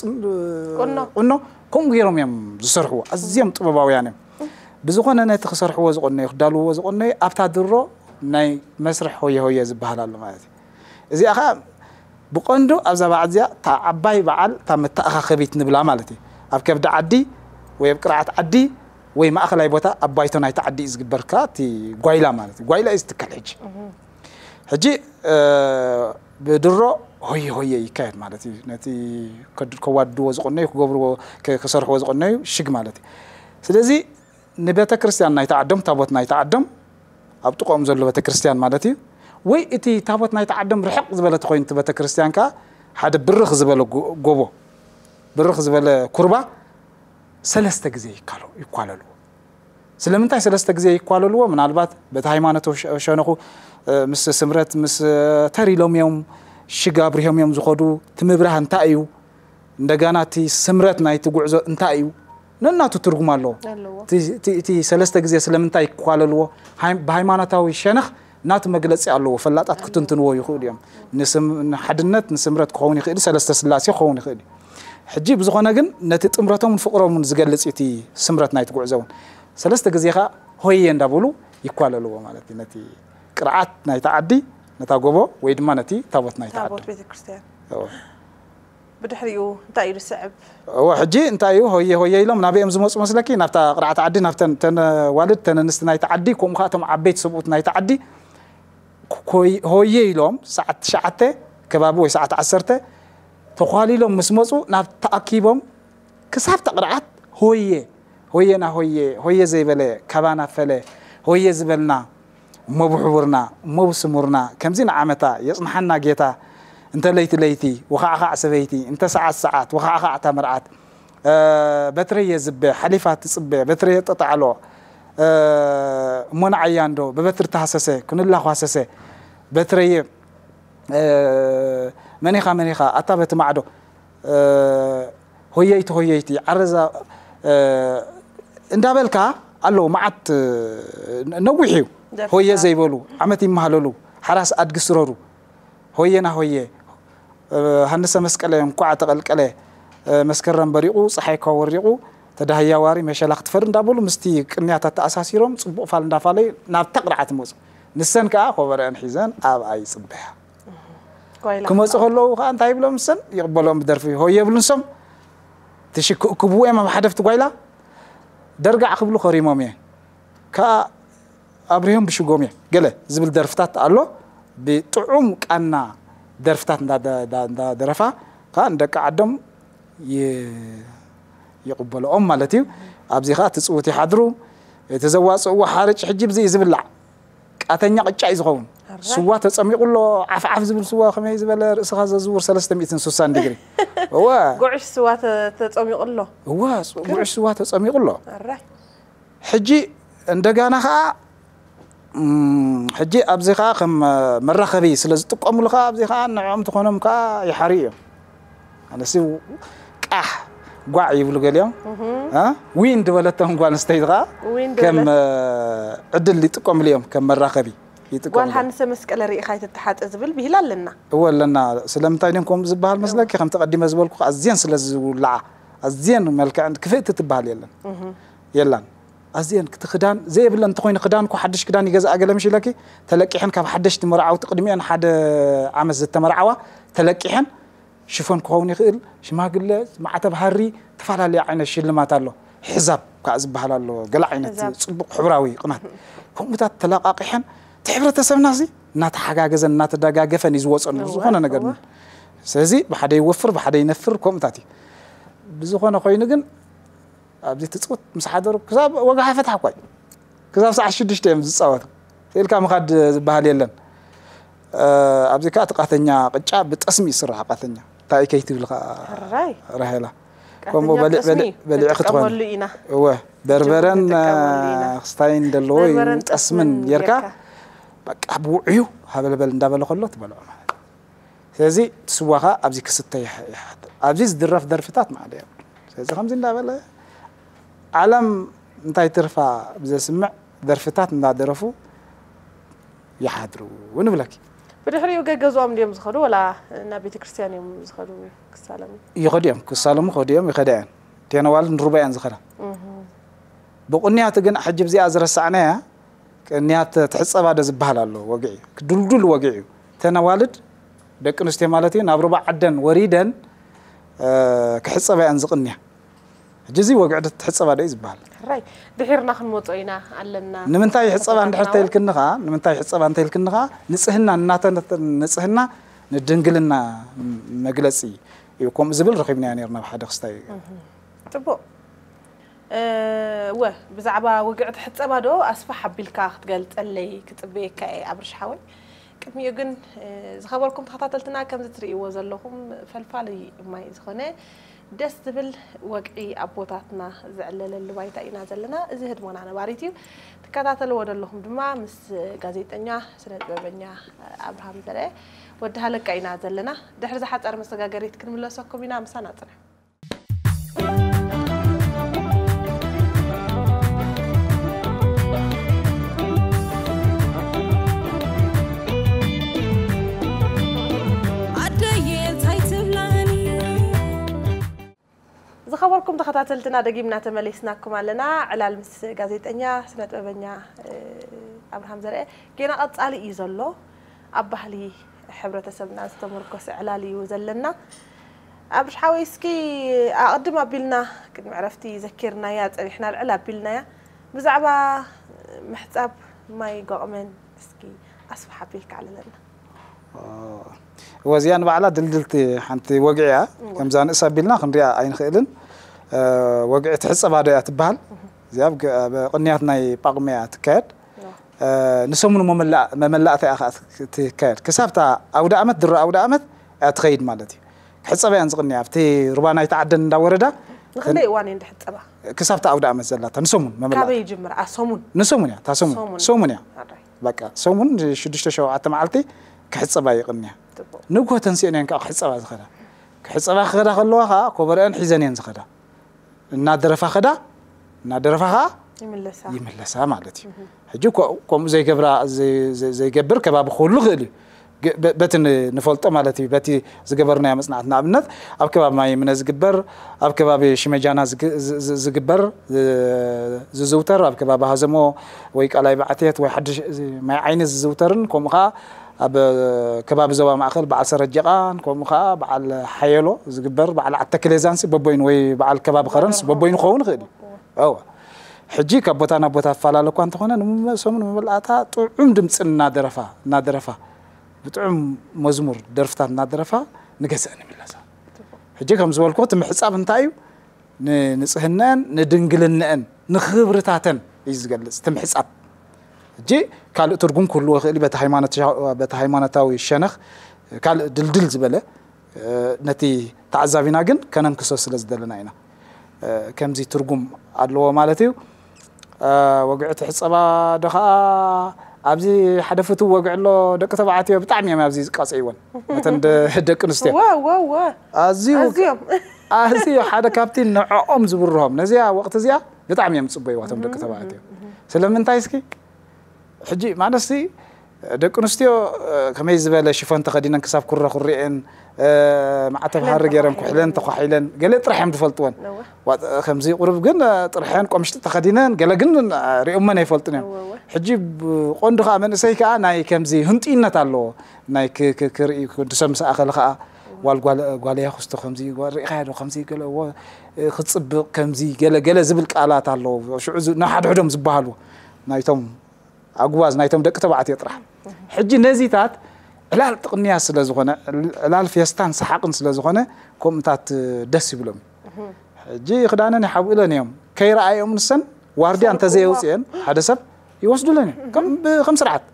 ቁኖ ከምኡ ገይሮም እዮም ዝሰርሕዎ። ኣዝዮም ጥበባውያን እዮም። ብዝኾነ ነቲ ክሰርሕዎ ዝቆነዩ ክዳልውዎ ዝቆነዩ ኣብታ ድሮ ናይ መስርሕ ሆየ ሆየ ዝበሃል ኣሎ ማለት እዩ። እዚኣ ከዓ ብቐንዱ ኣብዛ በዓል እዚኣ እታ ዓባይ በዓል እታ መተኣኻኸቢት ንብላ ማለት እዩ። ኣብ ከብዲ ዓዲ ወይ ኣብ ቅርዓት ዓዲ ወይ ማእኸላይ ቦታ ኣብ ባይቶ ናይቲ ዓዲ እዩ ዝግበር። ከዓ እቲ ጓይላ ማለት እዩ። ጓይላ እዩ ዝትከል። ሕጂ ሕጂ ብድሮ ሆየ ሆየ ይካየድ ማለት እዩ። ነቲ ከዋድድዎ ዝቆነዩ ክገብርዎ ክሰርሕዎ ዝቆነዩ ሽግ ማለት እዩ። ስለዚ ንቤተ ክርስቲያን ናይቲ ዓዶም ታቦት ናይቲ ዓዶም ኣብ ጥቆኦም ዘሎ ቤተ ክርስቲያን ማለት እዩ። ወይ እቲ ታቦት ናይቲ ዓዶም ርሕቕ ዝበለ ተኮይኑ እቲ ቤተ ክርስቲያን ከዓ ሓደ ብርኽ ዝበለ ጎቦ ብርኽ ዝበለ ኩርባ ሰለስተ ግዜ ይኳለልዎ። ስለምንታይ ሰለስተ ግዜ ይኳለልዎ? ምናልባት በቲ ሃይማኖት ሸነኹ ምስ ስምረት ምስ ተሪሎም እዮም ሽግ ኣብሪሆም እዮም ዝኸዱ። እቲ ምብራህ እንታይ እዩ? እንደገና እቲ ስምረት ናይቲ ጉዕዞ እንታይ እዩ? ነናቱ ትርጉም ኣለዎ። ኣለዎ። እቲ ሰለስተ ግዜ ስለምንታይ ይኳለልዎ? ብሃይማኖታዊ ሸነኽ ናቱ መግለፂ ኣለዎ። ፈላጣት ክትንትንዎ ይኽእሉ እዮም። ንሓድነት ንስምረት ክኸውን ይኽእል፣ ሰለስተ ስላሴ ክኸውን ይኽእል እዩ። ሕጂ ብዝኾነ ግን ነቲ ጥምረቶምን ፍቕሮምን ዝገልፅ እቲ ስምረት ናይቲ ጉዕዞ እውን ሰለስተ ግዜ ከዓ ሆየ እንዳበሉ ይኳለልዎ ማለት እዩ። ነቲ ቅርዓት ናይቲ ዓዲ፣ ነታ ጎቦ ወይ ድማ ነቲ ታቦት ናይቲ ዓዲ። ታቦት ቤተክርስትያን። እወ። ብድሕሪኡ እንታይ እዩ ዝስዕብ? እወ፣ ሕጂ እንታይ እዩ? ሆየ ሆየ ኢሎም ናበይ እዮም ዝመፁ መስለኪ? ናብታ ቅርዓት ዓዲ፣ ናብተን ተን ዋልድ ተን ኣንስቲ ናይቲ ዓዲ፣ ከምኡ ከዓ እቶም ዓበይቲ ሰብኡት ናይቲ ዓዲ ኮይ- ሆየ ኢሎም ሰዓት ትሽዓተ ከባቢ ወይ ሰዓት ዓሰርተ ተዃሊሎም ምስ መፁ ናብ ተኣኪቦም ክሳብ ተቕርዓት ሆየ ሆየና ሆየ ሆየ ዘይበለ ካባና ፈለ ሆየ ዝበልና እሞ ብሕቡርና እሞ ብስሙርና ከምዚ ንዓመታ የፅንሓና ጌታ እንተ ለይቲ ለይቲ ወኻዕኻዕ ሰበይቲ እንተ ሰዓት ሰዓት ወኻዕኻዕ እታ መርዓት በትረየ ዝበ ሓሊፋ ትፅበ በትረየ ጠጣዕሎ እሞ ንዓያ እንዶ ብበትሪ ተሃሰሰ ክንላ ኳሰሰ በትረየ መኒኻ መኒኻ ኣታ በቲ ማዕዶ ሆየይቲ ሆየይቲ ዓረዛ እንዳበልካ ኣለዉ መዓት ነዊሕ እዩ ሆየ ዘይበሉ ዓመት ይመሃለሉ ሓራስ ኣድጊ ስረሩ ሆየና ሆየ ሃንሰ መስቀለ እንኳዕ ተቐልቀለ መስከረም በሪቑ ፀሓይካ ወሪቑ ተዳህያ ዋሪ መሸላ ክትፈሪ እንዳበሉ ምስቲ ቅንያት ኣተኣሳሲሮም ፅቡቕ ፋል እንዳፋለዩ ናብታ ቅርዓት ይመፁ ንሰን ከዓ ኮበረአን ሒዘን ኣብኣ ይፅበያ ክመፁ ከለዉ ከዓ እንታይ ይብሎም ንሰን ይቕበሎም ብደርፊ ሆየ ይብሉ ንሶም ትሽክእክብዎ እዮም ኣብ ሓደፍቲ ጓይላ ደርጋዕ ክብሉ ከሪሞም እየ ከዓ ኣብሪሆም ብሽጎም እየ ገለ ዝብል ደርፍታት ኣሎ ብጥዑም ቃና ደርፍታት እንዳደረፋ ከዓ ንደቂ ዓዶም ይቕበልኦም ማለት እዩ ኣብዚ ከዓ ትፅውት ይሓድሩ እቲ ዘዋፅእዎ ሓርጭ ሕጂ ብዚ እዩ ዝብላዕ ቃተኛ ቅጫ እዩ ዝኸውን ስዋ ተፀሚቑ ኣሎ ዓፍዓፍ ዝብል ስዋ ከመይ ዝበለ ርእስኻ ዘዝውር ሰለስተ ሚእትን ስሳን ዲግሪ እወ ጉዕሽ ስዋ ተፀሚቑ ኣሎ እወ ጉዕሽ ስዋ ተፀሚቑ ኣሎ ሕጂ እንደጋና ከዓ ሕጂ ኣብዚ ከዓ ከም መራኸቢ ስለ ዝጥቀሙሉ ከዓ ኣብዚ ከዓ ንዕኦም ትኾኖም ከዓ ይሓርዩ እዮም ኣነሲ ቃሕ ጓዕ ይብሉ ገሊኦም ዊን ዝበለቶም ጓል ኣንስተይቲ ከዓ ከም ዕድል ይጥቀምሉ እዮም ከም መራኸቢ ይጥቀምሉ ጓል ሃንሰ መስቀለ ርኢኻ ኣይትተሓፀ ዝብል ብሂል ኣለና እወ ኣለና ስለምንታይ ድዮም ከምኡ ዝበሃል መስለኪ ከምቲ ቀዲመ ዝበልኩ ኣዝየን ስለ ዝውልዓ ኣዝየን መልክዐን ክፍእቲ ትበሃል የለን የላን ኣዝየን ክቲ ክዳን ዘየብለን እንተኮይኑ ክዳን እኮ ሓድሽ ክዳን ይገዝኣ ገለ ምሽ ኢለኪ ተለቂሐን ካብ ሓደሽቲ መርዓውቲ ቅድሚአን ሓደ ዓመት ዝተመርዓዋ ተለቂሐን ሽፎን ክኸውን ይኽእል ሽማግለ ማዕተብ ሃሪ ተፈላለየ ዓይነት ሽልማት ኣሎ ሕዛብ ከዓ ዝበሃል ኣሎ ገለ ዓይነት ፅቡቅ ሕብራዊ ቅናት ከምኡታት ተለቃቂሐን እቲ ሕብረተሰብና ሲ እናተሓጋገዘን እናተደጋገፈን እዩ ዝወፀሉ ዝኾነ ነገር ስለዚ ብሓደ ይወፍር ብሓደ ይነፍር ከምኡታት እዩ ብዝኾነ ኮይኑ ግን ኣብዚ ትፅውት ምስ ሓደሩ ክሳብ ወግሓ ፈትሓ እኳ እዩ ክሳብ ሰዓት ሽዱሽተ እዮም ዝፃወቱ ኢልካ ምኻድ ዝበሃል የለን ኣብዚ ከዓ እቲ ቃተኛ ቅጫ ብጠስሚ ይስራሕ ቃተኛ እንታይ ከይትብል ከዓ ራሄላ ከምኡ በሊዕ ክትጥቀመሉ ኢና እወ በርበረን ክስታይን ዘለዎ ጠስምን ጌርካ በቃ ብውዕዩ ሃበልበል እንዳበለ ከሎ ትበልዖ ማለት ስለዚ ስዋ ከዓ ኣብዚ ክስተ ይሓድር ኣብዚ ዝድረፍ ደርፍታት ማዕለ እዮም ስለዚ ከምዚ እንዳበለ ዓለም እንታይ ትርፋ ብዘስምዕ ደርፍታት እንዳደረፉ ይሓድሩ ንብለኪ ብድሕሪኡ ገገዝኦም ድዮም ዝኸዱ ወላ ናብ ቤተክርስትያን እዮም ዝኸዱ ክሳለሙ ይኸዱ እዮም ክሳለሙ ከዱ እዮም ይኸዳ እየን ቴነዋል ንሩባ እየን ዝኸዳ ብቁንያት ግን ሕጂ ብዚኣ ዝረሳዕናያ ቅንያት ትሕፀባ ዶ ዝበሃል ኣሎ ወግዒ እዩ ክድልዱል ወግዒ እዩ ተነዋልድ ደቂ ኣንስትዮ ማለት እዩ ናብ ሩባ ዓደን ወሪደን ክሕፀባ እየን ዝቕንያ ሕጂ እዚ ወግዒ ትሕፀባ ዶ እዩ ዝበሃል ራይ ድሒርና ክንመፆ ኢና ኣለና ንምንታይ ሕፀባ እንድሕር ተይልክኒ ከዓ ንምንታይ ሕፀባ እንተይልክኒ ከዓ ንፅህና እናተ ንፅህና ንድንግልና መግለፂ እዩ ከምኡ ዝብል ረኺብናዮ ነርና ኣብ ሓደ ክስታይ ፅቡቅ እወ ብዛዕባ ወግዕቲ ሕፀባ ዶ ኣስፋሕ ኣቢልካ ክትገልፀለይ ክፅበየካ እየ ኣብርሽ ሓወይ ቅድሚኡ ግን ዝኸበርኩም ተኸታተልትና ከምዚ ትርእይዎ ዘለኹም ፈልፋሊ ማይ ዝኾነ ደስ ዝብል ወግዒ ኣቦታትና ዝዕለለሉ ባይታ ኢና ዘለና እዚ ህድሞና ነባሪት እዩ ትከታተልዎ ዘለኹም ድማ ምስ ጋዜጠኛ ስነ ጥበበኛ ኣብርሃም ዘርአ ወዲ ሃለቃ ኢና ዘለና ድሕሪ ዝሓፀረ መሰጋገሪት ክንምለሰኩም ኢና ምሳና ፅንሑ ዝኸበርኩም ተኸታተልትና፣ ደጊምና ተመሊስናኩም ኣለና። ዕላል ምስ ጋዜጠኛ፣ ስነ ጥበበኛ፣ እ፣ ኣብርሃም ዘርአ ጌና ቀጻሊ እዩ ዘሎ። ኣብ ባህሊ ሕብረተሰብና ዝተመርኮሰ ዕላል እዩ ዘለና። ኣብርሽ ሓወይ፣ እስኪ ኣቐድም ኣቢልና፣ ቅድሚ ዕረፍቲ ዘኪርናያ፣ ጸኒሕና ልዕል ኣቢልናያ። ብዛዕባ ምሕጻብ ማይ ጓቕመን እስኪ ኣስፍሕ ኣቢልካ ኣዕልለና። እወ፣ እዚኣ ንባዕላ ድልድልቲ ሓንቲ ወግዒ እያ። እወ። ከምዛ ንእስ ኣቢልና ክንሪኣ ኣይንኽእልን። እ፣ ወግዒ ትሕጸባ ዶ እያ ትበሃል? እዚኣ ኣብ ገ-፣ ኣብ ቅንያት ናይ ጳጉሜ እያ ትካየድ። እወ። እ፣ ንሰሙን መመላ-፣ መመላእታ እያ ከኣ ትካየድ። ክሳብታ ኣውደ ኣመት፣ ድሮ ኣውደ ኣመት እያ ትኸይድ ማለት እዩ። ክሕጸባ እየን ዝቕንያ። ኣብቲ ሩባ ናይቲ ዓደን እንዳወረዳ ንኽንደይ እዋን እየን ዝሕጸባ? ክሳብታ ኣውደ ኣመት ዘላታ፣ ንሰሙን መመላእታ። ካበይ ይጅምር? ኣ፣ ሰሙን? ንሰሙን እያ፣ እታ ሰሙን። ሰሙን። ሰሙን እያ። ኣራይ። በቃ፣ ሰሙን ሽዱሽተ ሸውዓተ መዓልቲ ክሕጸባ ይቕንያ። ጽቡቕ። ንግሆ ተንሲአን እየን ከዓ ክሕጸባ ዝኸዳ። ክሕጸባ ክኸዳ ከለዋ ከዓ ኮበረአን ሒዘን እየን ዝኸዳ። እናደረፋ ኸዳ፣ እናደረፋ ከዓ ይምለሳ። ይምለሳ ማለት እዩ። እህ። ሕጂ ኮ-፣ ከምኡ ዘይገብራ፣ ዘይ-፣ ዘይ-፣ ዘይገብር ከባቢ ክህሉ ይኽእል እዩ። ገ-፣ በ-፣ በቲ ን-፣ ንፈልጦ ማለት እዩ፣ በቲ ዝገበርናዮ መጽናዕቲ። ንኣብነት፣ ኣብ ከባቢ ማይ ምነ ዝግበር፣ ኣብ ከባቢ ሽመጃና ዝግ-፣ ዝ-፣ ዝ-፣ ዝግበር፣ ዝ-፣ ዝዝውተር፣ ኣብ ከባቢ ሃዘሞ ወይ ቃላይ ባዕቴት ወይ ሓድሽ ማይ ዓይኒ ዝዝውተርን፣ ከምኡ ኸኣ ኣብ ከባቢ ዞባ ማእከል በዓል ሰረጀቓን፣ ከምኡ ኸኣ በዓል ሓየሎ ዝግበር፣ በዓል ዓዲ ተክሌዛንሲ በቦይኑ ወይ በዓል ከባቢ ከረንስ በቦይኑ ክኸውን ይኽእል እዩ። እወ። ሕጂ ካብ ቦታ ናብ ቦታ ትፈላለ እኳ እንተኾነ፣ ንመ-፣ ሰሙን መመላእታ ጥዑም ድምጺ እናደረፋ፣ እናደረፋ፣ ብጥዑም መዝሙር ደርፍታት እናደረፋ ንገዝአን ይምለሳ። ሕጂ ከም ዝበልኩ፣ እቲ ምሕጻብ እንታይ እዩ? ንንጽህነአን፣ ንድንግልነአን፣ ንኽብርታተን እዩ ዝገልጽ እቲ ምሕጻብ። ሕጂ ካልእ ትርጉም ክህልዎ ይኽእል እዩ፣ በቲ ሃይማኖት-፣ በቲ ሃይማኖታዊ ሸነኽ ካልእ ድልድል ዝበለ፣ እ፣ ነቲ ተዓዛቢና ግን ከነንክሶ ስለ ዝደለና ኢና። እ፣ ከምዚ ትርጉም ኣለዎ ማለት እዩ። እ፣ ወግዒ ትሕጸባ ዶ ኸኣ ኣብዚ ሓደ ፍቱው ወግዒ ኣሎ፣ ደቂ ተባዕትዮ ብጣዕሚ እዮም ኣብዚ ዝቃጸይወን። መተን ደ-፣ ደቂ ኣንስትዮ። ወ፣ ወ፣ ወ። ኣዝዩ፣ ኣዝዮም። ኣዝዩ ሓደ ካብቲ ንዕኦም ዝብርሆም፣ ነዚኣ ወቕቲ እዚኣ ብጣዕሚ እዮም ዝጽበይዋ እቶም ደቂ እህ፣ ተባዕትዮ። እህ፣ እህ። ስለምንታይ እስኪ? ሕጂ ማለትሲ ደቂ ኣንስትዮ፣ እ፣ ከመይ ዝበለ ሽፎን ተኸዲነን ክሳብ ኩረ ኩሪኤን፣ እ፣ ማዕተብ ኩሕለን ሃሪ ገይረን፣ ተኳሒለን። ኩሕለን ተኳሒለን፣ ገለ ጥራሕ እዮም ዝፈልጥወን። እወ። ዋጥ-፣ ከምዚ ቁሩብ ግን፣ እ፣ ጥርሐን ቆምሽጢ ተኸዲነን፣ ገለ ግን፣ እ፣ ሪኦመን ኣይፈልጡን እዮም። እወ፣ እወ። ሕጂ ብ-፣ ቆንዲ ከኣ መንእሰይ ከኣ ናይ ከምዚ ህንጡይነት ኣለዎ። ናይ ክ-፣ ክ-፣ ክርኢ፣ ወዲ ሰብ ምስ ኣኸለ ከኣ፣ ዋል ጓል፣ ጓል እያ ክስቶ ከምዚ፣ ጓል ርኢኻያ ዶ ከምዚ፣ ገለ፣ እወ፣ እ፣ ክጽብቕ ከምዚ፣ ገለ፣ ገለ ዝብል ቃላት ኣለዎ። ሽዑ ዝ-፣ ንሓድሕዶም ዝበሃሉ ናይቶም ኣጉባዝ ናይቶም ደቂ ተባዕትዮ ጥራሕ። ሕጂ ነዚታት ዕላል ጥቕንያ ስለ ዝኾነ፣ ዕላል ፌስታን ሰሓቕን ስለ ዝኾነ፣ ከምኡታት ደስ ይብሎም። ሕጂ ክዳነን ይሓብእለን እዮም። ከይረኣዮም ንሰን ዋርድያ እንተዘየውፅኤን ሓደ ሰብ ይወስዱለን እዮም። ከም፣ ብ-፣ ከም ስርዓት።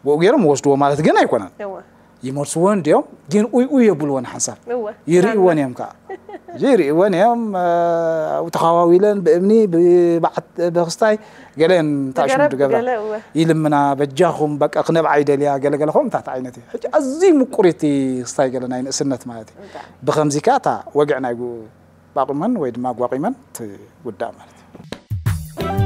ብኡ ገይሮም ይወስድዎ ማለት ግን ኣይኮነን። እወ። ይመልስወን ድዮም? ግን ኡይ ኡይ የብልወን ሓንሳብ። እወ። ይርእይወን እዮም ከዓ። ሕጂ ይርእይወን እዮም፣ እ፣ ተኻዋዊለን ብእምኒ፣ ብበዓት፣ ብክስታይ፣ ገለን ታሽሙ ብገረብ፣ ድገብራ። ገለ፣ እወ። ይልምና፣ በጃኹም፣ በቃ፣ ክነብዓ ይደልያ፣ ገለ ገለ ከምኡታት ዓይነት እዩ። ሕጂ ኣዝዩ ምቁር እቲ ክስታይ ገለ ናይ ንእስነት ማለት እዩ። ብጣዕሚ። ብኸምዚ ከዓ እታ ወግዒ ናይ ጉ-፣ ባቑመን ወይ ድማ ጓቑመን ትውዳእ ማለት እዩ።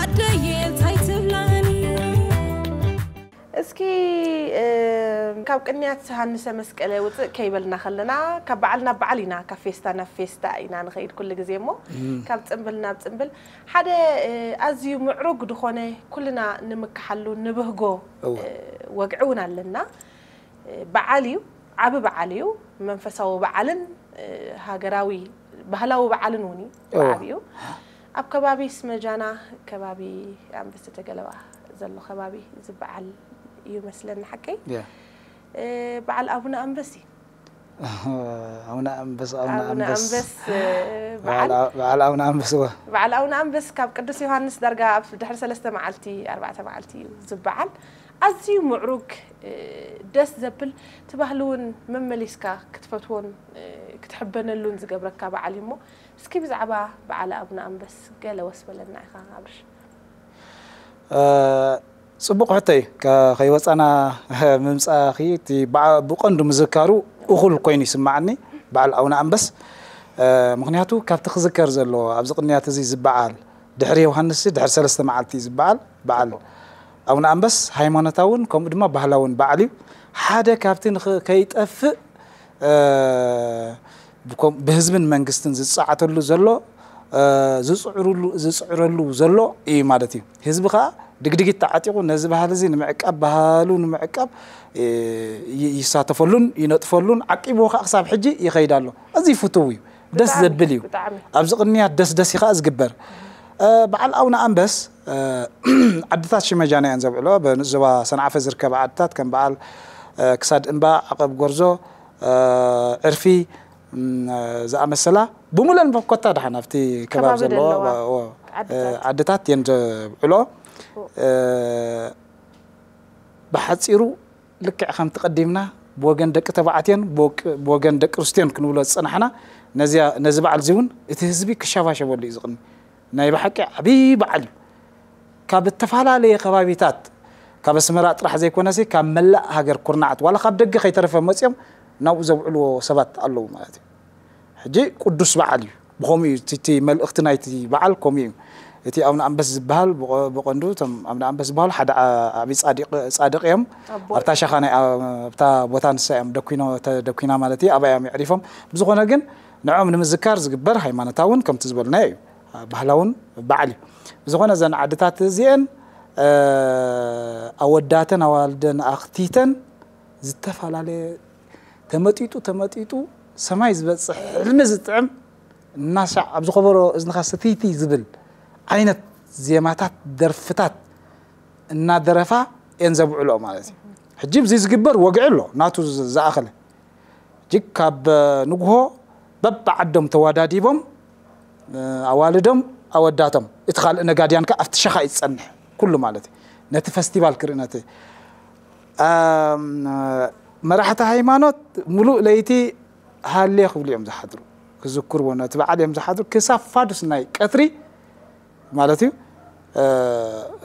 ኣደየ እንታይ ትብላኒ? እስኪ፣ እ፣ ካብ ቅንያት ሃንሰ መስቀለ ውፅእ ከይበልና ከለና፣ ካብ በዓል ናብ በዓል ኢና፣ ካብ ፌስታ ናብ ፌስታ ኢና ንኸይድ ኩሉ ግዜ እሞ፣ እም። ካብ ጽምብል ናብ ጽምብል ሓደ፣ እ፣ ኣዝዩ ምዕሩግ ዝኾነ ኩልና ንምክሓሉ ንብህጎ፣ እወ። እ፣ ወግዒ እውን ኣለና። እ፣ በዓል እዩ፣ ዓቢ በዓል እዩ። መንፈሳዊ በዓልን፣ እ፣ ሃገራዊ ባህላዊ በዓልን እውን እዩ እወ። ብዓቢኡ። ኣብ ከባቢ ስመጃና፣ ከባቢ ኣንበስተ ገለባ ዘሎ ከባቢ ዝበዓል እዩ መስለኒ፣ ሓቀይ? ያ። እ፣ በዓል ኣቡነ ኣንበሲ። ኣቡነ ኣንበስ፣ ኣቡነ ኣቡነ ኣንበስ። ኣንበስ፣ እ፣ በዓል በዓል፣ ኣ-፣ በዓል ኣቡነ ኣንበስ፣ እወ። በዓል ኣቡነ ኣንበስ ካብ ቅዱስ ዮሃንስ ዳርጋ ኣብ ድሕሪ ሰለስተ መዓልቲ፣ ኣርባዕተ መዓልቲ እዩ ዝበዓል። ኣዝዩ ምዕሩግ፣ እ፣ ደስ ዘብል፣ እቲ ባህሊ እውን መመሊስካ ክትፈትዎን፣ እ፣ ክትሕበነሉን ዝገብረካ በዓል እዩ እሞ፣ እስኪ ብዛዕባ በዓል ኣቡነ ኣንበስ ገለ ወስ በለና ኢኻ ኣብርሽ። እ፣ ጽቡቕ ሕቶ እዩ። ከ-፣ ከይወጻና ምምጻእኺ፣ እቲ በዓ-፣ ብቐንዱ ምዝካሩ እኹል ኮይኑ ይስምዓኒ፣ በዓል ኣቡነ ኣንበስ። እ፣ ምኽንያቱ ካብቲ ክዝከር ዘለዎ ኣብዚ ቅንያት እዚ ዝበዓል ድሕሪ ዮሃንስ ድሕሪ ሰለስተ መዓልቲ ዝበዓል በዓል ኣቡነ ኣንበስ ሃይማኖታውን ከምኡ ድማ ባህላውን በዓል እዩ። ሓደ ካብቲ ንኸ- ከይጠፍእ እ፣ ብኮም- ብህዝብን መንግስትን ዝጸዓተሉ ዘሎ እ፣ ዝጽዕሩሉ ዝጽዕረሉ ዘሎ እዩ ማለት እዩ። ህዝቢ ከኣ ድግድጊት ተዓጢቑ ነዚ ባህሊ እዚ ንምዕቃብ ባህሉ ንምዕቃብ እ፣ ይ- ይሳተፈሉን ይነጥፈሉን ዓቂብዎ ከኣ ክሳብ ሕጂ ይኸይድ ኣሎ። ኣዝዩ ፍቱው እዩ። ደስ ብጣዕሚ፣ ዘብል እዩ። ብጣዕሚ። ኣብዚ ቅንያት ደስ ደስ እዩ ከኣ ዝግበር። እ፣ በዓል ኣቡነ ኣንበስ እ፣ ዓድታት ሽመጃና እየን ዘብዕሎ። ብንኡስ ዞባ ሰንዓፈ ዝርከባ ዓድታት ከም በዓል እ፣ ክሳድ እምባ፣ ዓቐብ ጎርዞ፣ እ፣ ዕርፊ እም፣ ዝኣመሰላ ብምሉእን ኮታ ደሓን ኣብቲ ከባቢ ከባቢ ዘለዋ ዘለዋ ዋ- ዋ- ዓድታት። እ፣ ዓድታት እየን ዘብዕሎ። እ፣ ብሓጺሩ ልክዕ ከምቲ ቀዲምና ብወገን ደቂ ተባዕትዮን ብወቅ- ብወገን ደቂ ኣንስትዮን ክንብሎ ዝጸናሕና ነዚኣ- ነዚ በዓል እዚ እውን እቲ ህዝቢ ክሸባሸበሉ እዩ ዝቕኒ። ናይ ብሓቂ ዓብዪ በዓል እዩ። ካብ እተፈላለየ ከባቢታት ካብ ኣስመራ ጥራሕ ዘይኮነሲ ካብ መላእ ሃገር ኩርናዓት ዋላ ካብ ደገ ከይተረፈ መፅኦም ናብኡ ዘብዕልዎ ሰባት ኣለዉ ማለት እዩ። ሕጂ ቅዱስ በዓል እዩ። ብኸምኡ እዩ እቲ- እቲ መልእኽቲ ናይቲ በዓል ከምኡ እዩ። እቲ ኣቡነ ኣንበስ ዝበሃል ብቐ- ብቐንዱ እቶም ኣቡነ ኣንበስ ዝበሃሉ ሓደ ዓ- ዓብዪ ጻዲቕ ጻድቕ እዮም። ኣቦ ኣብታ ሸኻ ናይ ኣብታ ቦታ ንሳ እዮም ደኪኖ ተደኪና ማለት እዩ። ኣብኣ እዮም የዕሪፎም። ብዝኾነ ግን ንዕኦም ንምዝካር ዝግበር ሃይማኖታውን ከምቲ ዝበልናዮ እዩ። ባህላውን በዓል እዩ። ብዝኾነ እዘን ዓድታት እዚአን ኣወዳተን ኣዋልደን ኣኽቲተን ዝተፈላለየ ተመጢጡ ተመጢጡ ሰማይ ዝበፅሕ ሕልሚ ዝጥዕም እናሻዕ ኣብዚ ከበሮ እዝንኻ ስትይቲ ዝብል ዓይነት ዜማታት ደርፍታት እናደረፋ እየን ዘብዕልኦ ማለት እዩ። ሕጂ ብዚ ዝግበር ወግዒ ኣሎ ናቱ ዝኣኸለ ሕጂ ካብ ንግሆ በብዓዶም ተዋዳዲቦም ኣዋልዶም ኣወዳቶም እቲ ካልእ ነጋድያን ከ ኣብቲ ሸኻ እዩ ዝጸንሕ ኩሉ ማለት እዩ። ነቲ ፈስቲቫል ክርኢ ነቲ መራሕቲ ሃይማኖት ሙሉእ ለይቲ ሃሌ ክብሉ እዮም ዝሓድሩ ክዝክርዎ ነቲ በዓል እዮም ዝሓድሩ ክሳብ ፋዱስ ናይ ቀትሪ ማለት እዩ።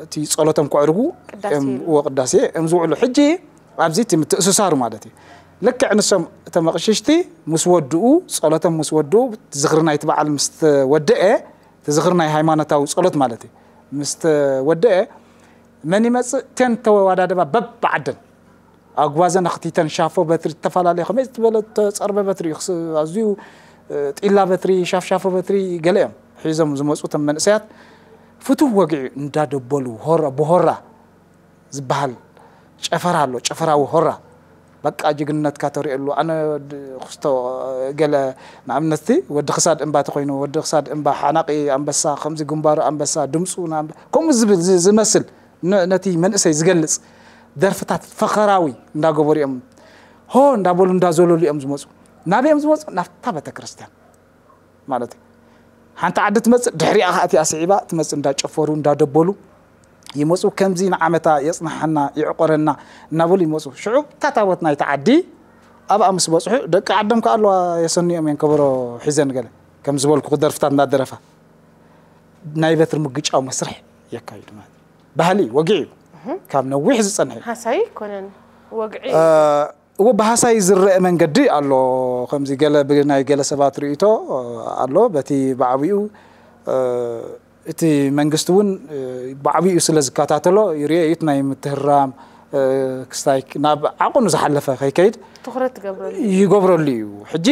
እቲ ጸሎቶም ከዕርጉ ቅዳሴ እዮም- ይብሉ። ወቅዳሴ እዮም ዝውዕሉ። ሕጂ ኣብዚ እቲ ምትእስሳሩ ማለት እዩ። ልክዕ ንሶም እቶም ኣቕሽሽቲ ምስ ወድኡ ጸሎቶም ምስ ወድኡ ዝኽሪ ናይቲ በዓል ምስ ተወደአ እቲ ዝኽሪ ናይ ሃይማኖታዊ ጸሎት ማለት እዩ ምስ ተወደአ መን ይመጽእ ቴን ተወዳደባ በብዓደን ኣጓዘን ኣኽቲተን ሻፎ በትሪ ዝተፈላለየ ከመይ ዝበለ ተጸርበ በትሪ እዩ ክስ- ኣዝዩ ጢላ በትሪ ሻፍሻፎ በትሪ ገለ እዮም ሒዞም ዝመፁ እቶም መንእሰያት ፍቱው ወግዒ እንዳደበሉ ሆራ ብሆራ ዝበሃል ጨፈራ ኣሎ ጨፈራዊ ሆራ በቃ ጅግንነትካ ተሪእሉ ኣነ ወዲ ክስቶ ገለ ንኣብነት እቲ ወዲ ክሳድ እምባ ተኮይኑ ወዲ ክሳድ እምባ ሓናቂ ኣንበሳ ከምዚ ግንባሩ ኣንበሳ ድምፁ ናንበ- ከምኡ ዝብል ዝ- ዝመስል ን- ነቲ መንእሰይ ዝገልፅ ደርፍታት ፈኸራዊ እንዳገበሩ እዮም ሆ እንዳበሉ እንዳዘለሉ እዮም ዝመፁ ናበይ እዮም ዝመፁ ናብታ ቤተክርስትያን ማለት እዩ ሓንቲ ዓዲ ትመፅእ ድሕሪኣ ከዓ እቲኣ ስዒባ ትመፅእ እንዳጨፈሩ እንዳደበሉ ይመፁ ከምዚ ንዓመታ የፅናሓና ይዕቆረና እናበሉ ይመፁ ሽዑ እታ ታቦት ናይቲ ዓዲ ኣብኣ ምስ በፅሑ ደቂ ዓዶም ከዓ ኣለዋ የሰንዮም እየን ከበሮ ሒዘን ገለ ከም ዝበልኩ ደርፍታት እንዳደረፋ ናይ በትሪ ምግጫው መስርሕ የካይዱ ማለት እዩ። ባህሊ እዩ፣ ወግዒ እዩ። ካብ ነዊሕ ዝፀንሐ እዩ። ሃሳይ ኣይኮነን፣ ወግዒ እዩ። እዎ ብሃሳይ ዝረአ መንገዲ ኣሎ። ከምዚ ገለ ብናይ ገለ ሰባት ርእይቶ ኣሎ። በቲ ብዓቢኡ እቲ መንግስቲ እውን ብዓቢኡ ስለ ዝከታተሎ ርእየት ናይ ምትህራም ክስታይ ናብ ዓቕኑ ዝሓለፈ ከይከይድ ትኹረት ትገብረሉ። ይገብረሉ እዩ። ሕጂ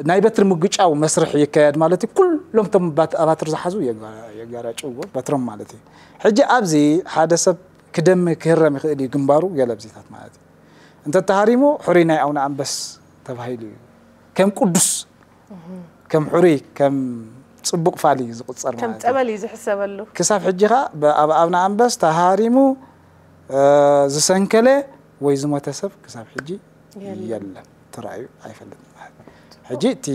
ናይ በትሪ ምግጫው መስርሕ ይካየድ ማለት እዩ። ኩሎም እቶም ባት- ኣባትር ዝሓዙ የጋ- የጋራጭዎ በትሮም ማለት እዩ። ሕጂ ኣብዚ ሓደ ሰብ ክደሚ ክህረም ይኽእል እዩ ግንባሩ ገለ ብዚታት ማለት እዩ። እንተ ተሃሪሙ ሕሩይ ናይ ኣቡነ ኣንበስ ተባሂሉ እዩ። ከም ቅዱስ ከም ሕሩይ ከም ጽቡቕ ፋል እዩ ዝቕጸር ከም ማለት እዩ። ጸበል እዩ ዝሕሰበሉ። ክሳብ ሕጂ ኸኣ ብ- ኣብ ኣብነ ኣንበስ ተሃሪሙ እ፣ ዝሰንከለ ወይ ዝሞተ ሰብ ክሳብ ሕጂ የለን። የለን ተራእዩ ኣይፈልጥን። ሕጂ እቲ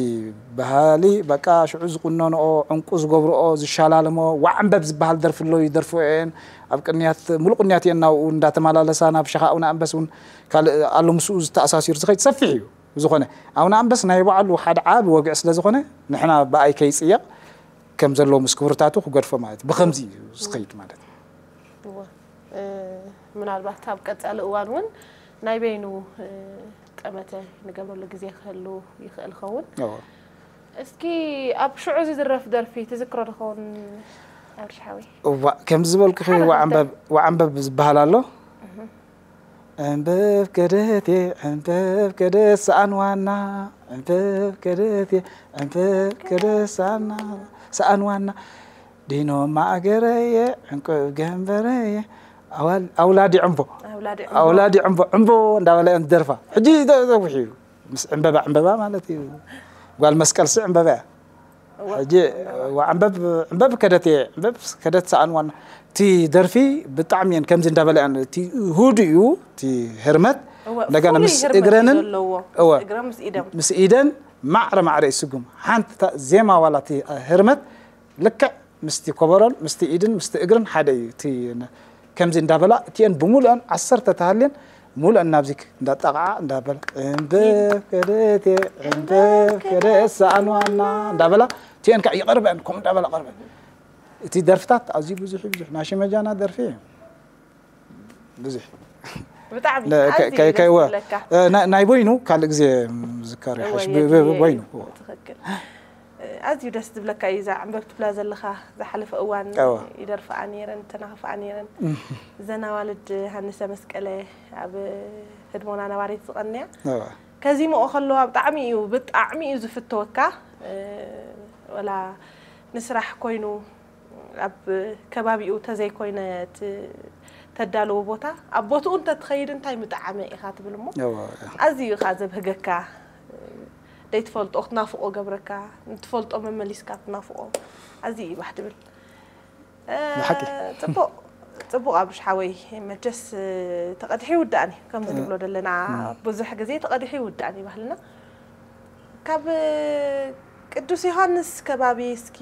ባህሊ በቃ ሽዑ ዝቁነንኦ ዕንቁ ዝገብርኦ ዝሻላልሞ ዋዕንበብ ዝበሃል ደርፊ ኣሎ ይደርፍኦ እየን ኣብ ቅንያት ሙሉእ ቅንያት እየን ናብኡ እንዳተመላለሳ ናብ ሸኻ ኣቡነ ኣንበስ እውን ካልእ ኣሎ ምስኡ ዝተኣሳሲሩ ዝኸይድ ሰፊሕ እዩ ብዝኾነ ኣቡነ ኣንበስ ናይ ባዕሉ ሓደ ዓቢ ወግዒ ስለ ዝኾነ ንሕና ብኣይ ከይጽየቕ ከም ዘለዎ ምስ ክብርታቱ ክገድፎ ማለት እዩ ብኸምዚ እዩ ዝኸይድ ማለት እዩ እወ። እ፣ ምናልባት ኣብ ቀጻሊ እዋን እውን ናይ በይኑ እ፣ ጠመተ ንገብረሉ ግዜ ክህሉ ይኽእል ኸውን እወ። እስኪ ኣብ ሽዑ ዝድረፍ ደርፊ ትዝክሮ ድኸውን ኣብርሽ ሓወይ? እዋ፣ ከምዚ ዝበልኩኺ ሓደ ክልተ። ዋዓንበብ፣ ዋዓንበብ ዝበሃል ኣሎ። ዕንበብ ከደቴ፣ ዕንበብ ከደት ሰኣን ዋና፣ ዕንበብ ከደቴ፣ ዕንበብ ከደት ሰኣን፣ ሰኣን ዋና፣ ዲኖ ማእገረየ፣ ዕንቁብ ገንበረየ፣ ኣዋል-፣ ኣውላዲ ዕንቦ፣ ኣውላዲ ዕንቦ። ኣውላዲ ዕንቦ፣ ዕንቦ እንዳበላ እየን ዝደርፋ። ሕጂ ተ-፣ ተውሒ እዩ። ምስ ዕንበባ፣ ዕንበባ ማለት እዩ። ጓል መስቀልሲ ዕንበባ እያ። እዋ። ሕጂ፣ እዋ፣ ዕንበብ፣ ዕንበብ ከደት እየ፣ ዕንበብ ከደት ሰኣን ዋና። እቲ ደርፊ ብጣዕሚ እየን ከምዚ እንዳበላ እየን። እቲ ህዱእ እዩ፣ እቲ ህርመት። እዋ፣ እንደገና ፍሉይ ምስ ህርመት እዩ እግረንን፣ ዘለዎ። እዋ፣ ምስ እግረን፣ ምስ ኢደን። ምስ ኢደን ማዕረ ማዕረ ይስጉም። ሓንቲ እታ ዜማ ዋላ እቲ ህርመት ልክዕ ምስቲ ኮበሮን፣ ምስቲ ኢድን፣ ምስቲ እግርን ሓደ እዩ። እቲ ነ-፣ ከምዚ እንዳበላ እቲአን ብምሉአን ዓሰርተ ተሃልየን ምሉአን ናብዚ ክ-፣ እንዳጣቕዓ እንዳበላ፣ "ዕንበብ ከደቴ፣ ዕንበብ ከደት ሰኣን ዋና" እንዳበላ እቲአን ከዓ ይቐርበን፣ ከምኡ እንዳበላ ቀርበን። እቲ ደርፍታት ኣዝዩ ብዙሕ እዩ፣ ብዙሕ ናይ ሽመጃና ደርፊ እዩ። ብዙሕ። ብጣዕሚ ነ-፣ ኣዝዩ ከ-፣ ከ-፣ ደስ ከይወ-፣ ዝብለካ። እ፣ ና-፣ ናይ በይኑ ካልእ ግዜ ዝካር እወ፣ ይሓሽ። ብ-፣ የድልየ ብ-፣ እዩ። በይኑ። ትኽክል። እ፣ ኣዝዩ ደስ ዝብለካ እዩ፣ እዛ ዕንበብ ትብላ ዘለኻ፣ ዝሓለፈ እዋን እወ። ይደርፍኣ ነይረን፣ ተናኽፍኣ ነይረን። እም። እዘን ኣዋልድ ሃንሰ መስቀለ ኣብ ህድሞና ነባሪት ዝቐንያ። እወ። ከዚምኦ ከለዋ ብጣዕሚ እዩ፣ ብጣዕሚ እዩ ዝፍተወካ። እ፣ ወላ ንስራሕ ኮይኑ ኣብ ከባቢኡ ተዘይኮይነ ት-፣ ተዳለዎ ቦታ፣ ኣብ ቦትኡ እንተትኸይድ እንታይ ምጠዓመ ኢኻ ትብል እሞ፣ እወ፣ እወ። ኣዝዩ ኢኻ ዘብህገካ። ደይትፈልጦ ክትናፍቆ ገብረካ፣ ንትፈልጦ መመሊስካ ትናፍቆ። ኣዝዩ እዩ ባህ ትብል። እ፣ ብሓቂ። ጽቡቕ፣ ጽቡቕ ኣብርሽ ሓወይ፣ መቸስ ተቐዲሑ ይውዳእን እዩ፣ ከምዚ እም። ንብሎ ዘለና እም። ብዙሕ ግዜ ተቐዲሑ ይውዳእን እዩ ባህልና። ካብ ቅዱስ ዮሃንስ ከባቢ እስኪ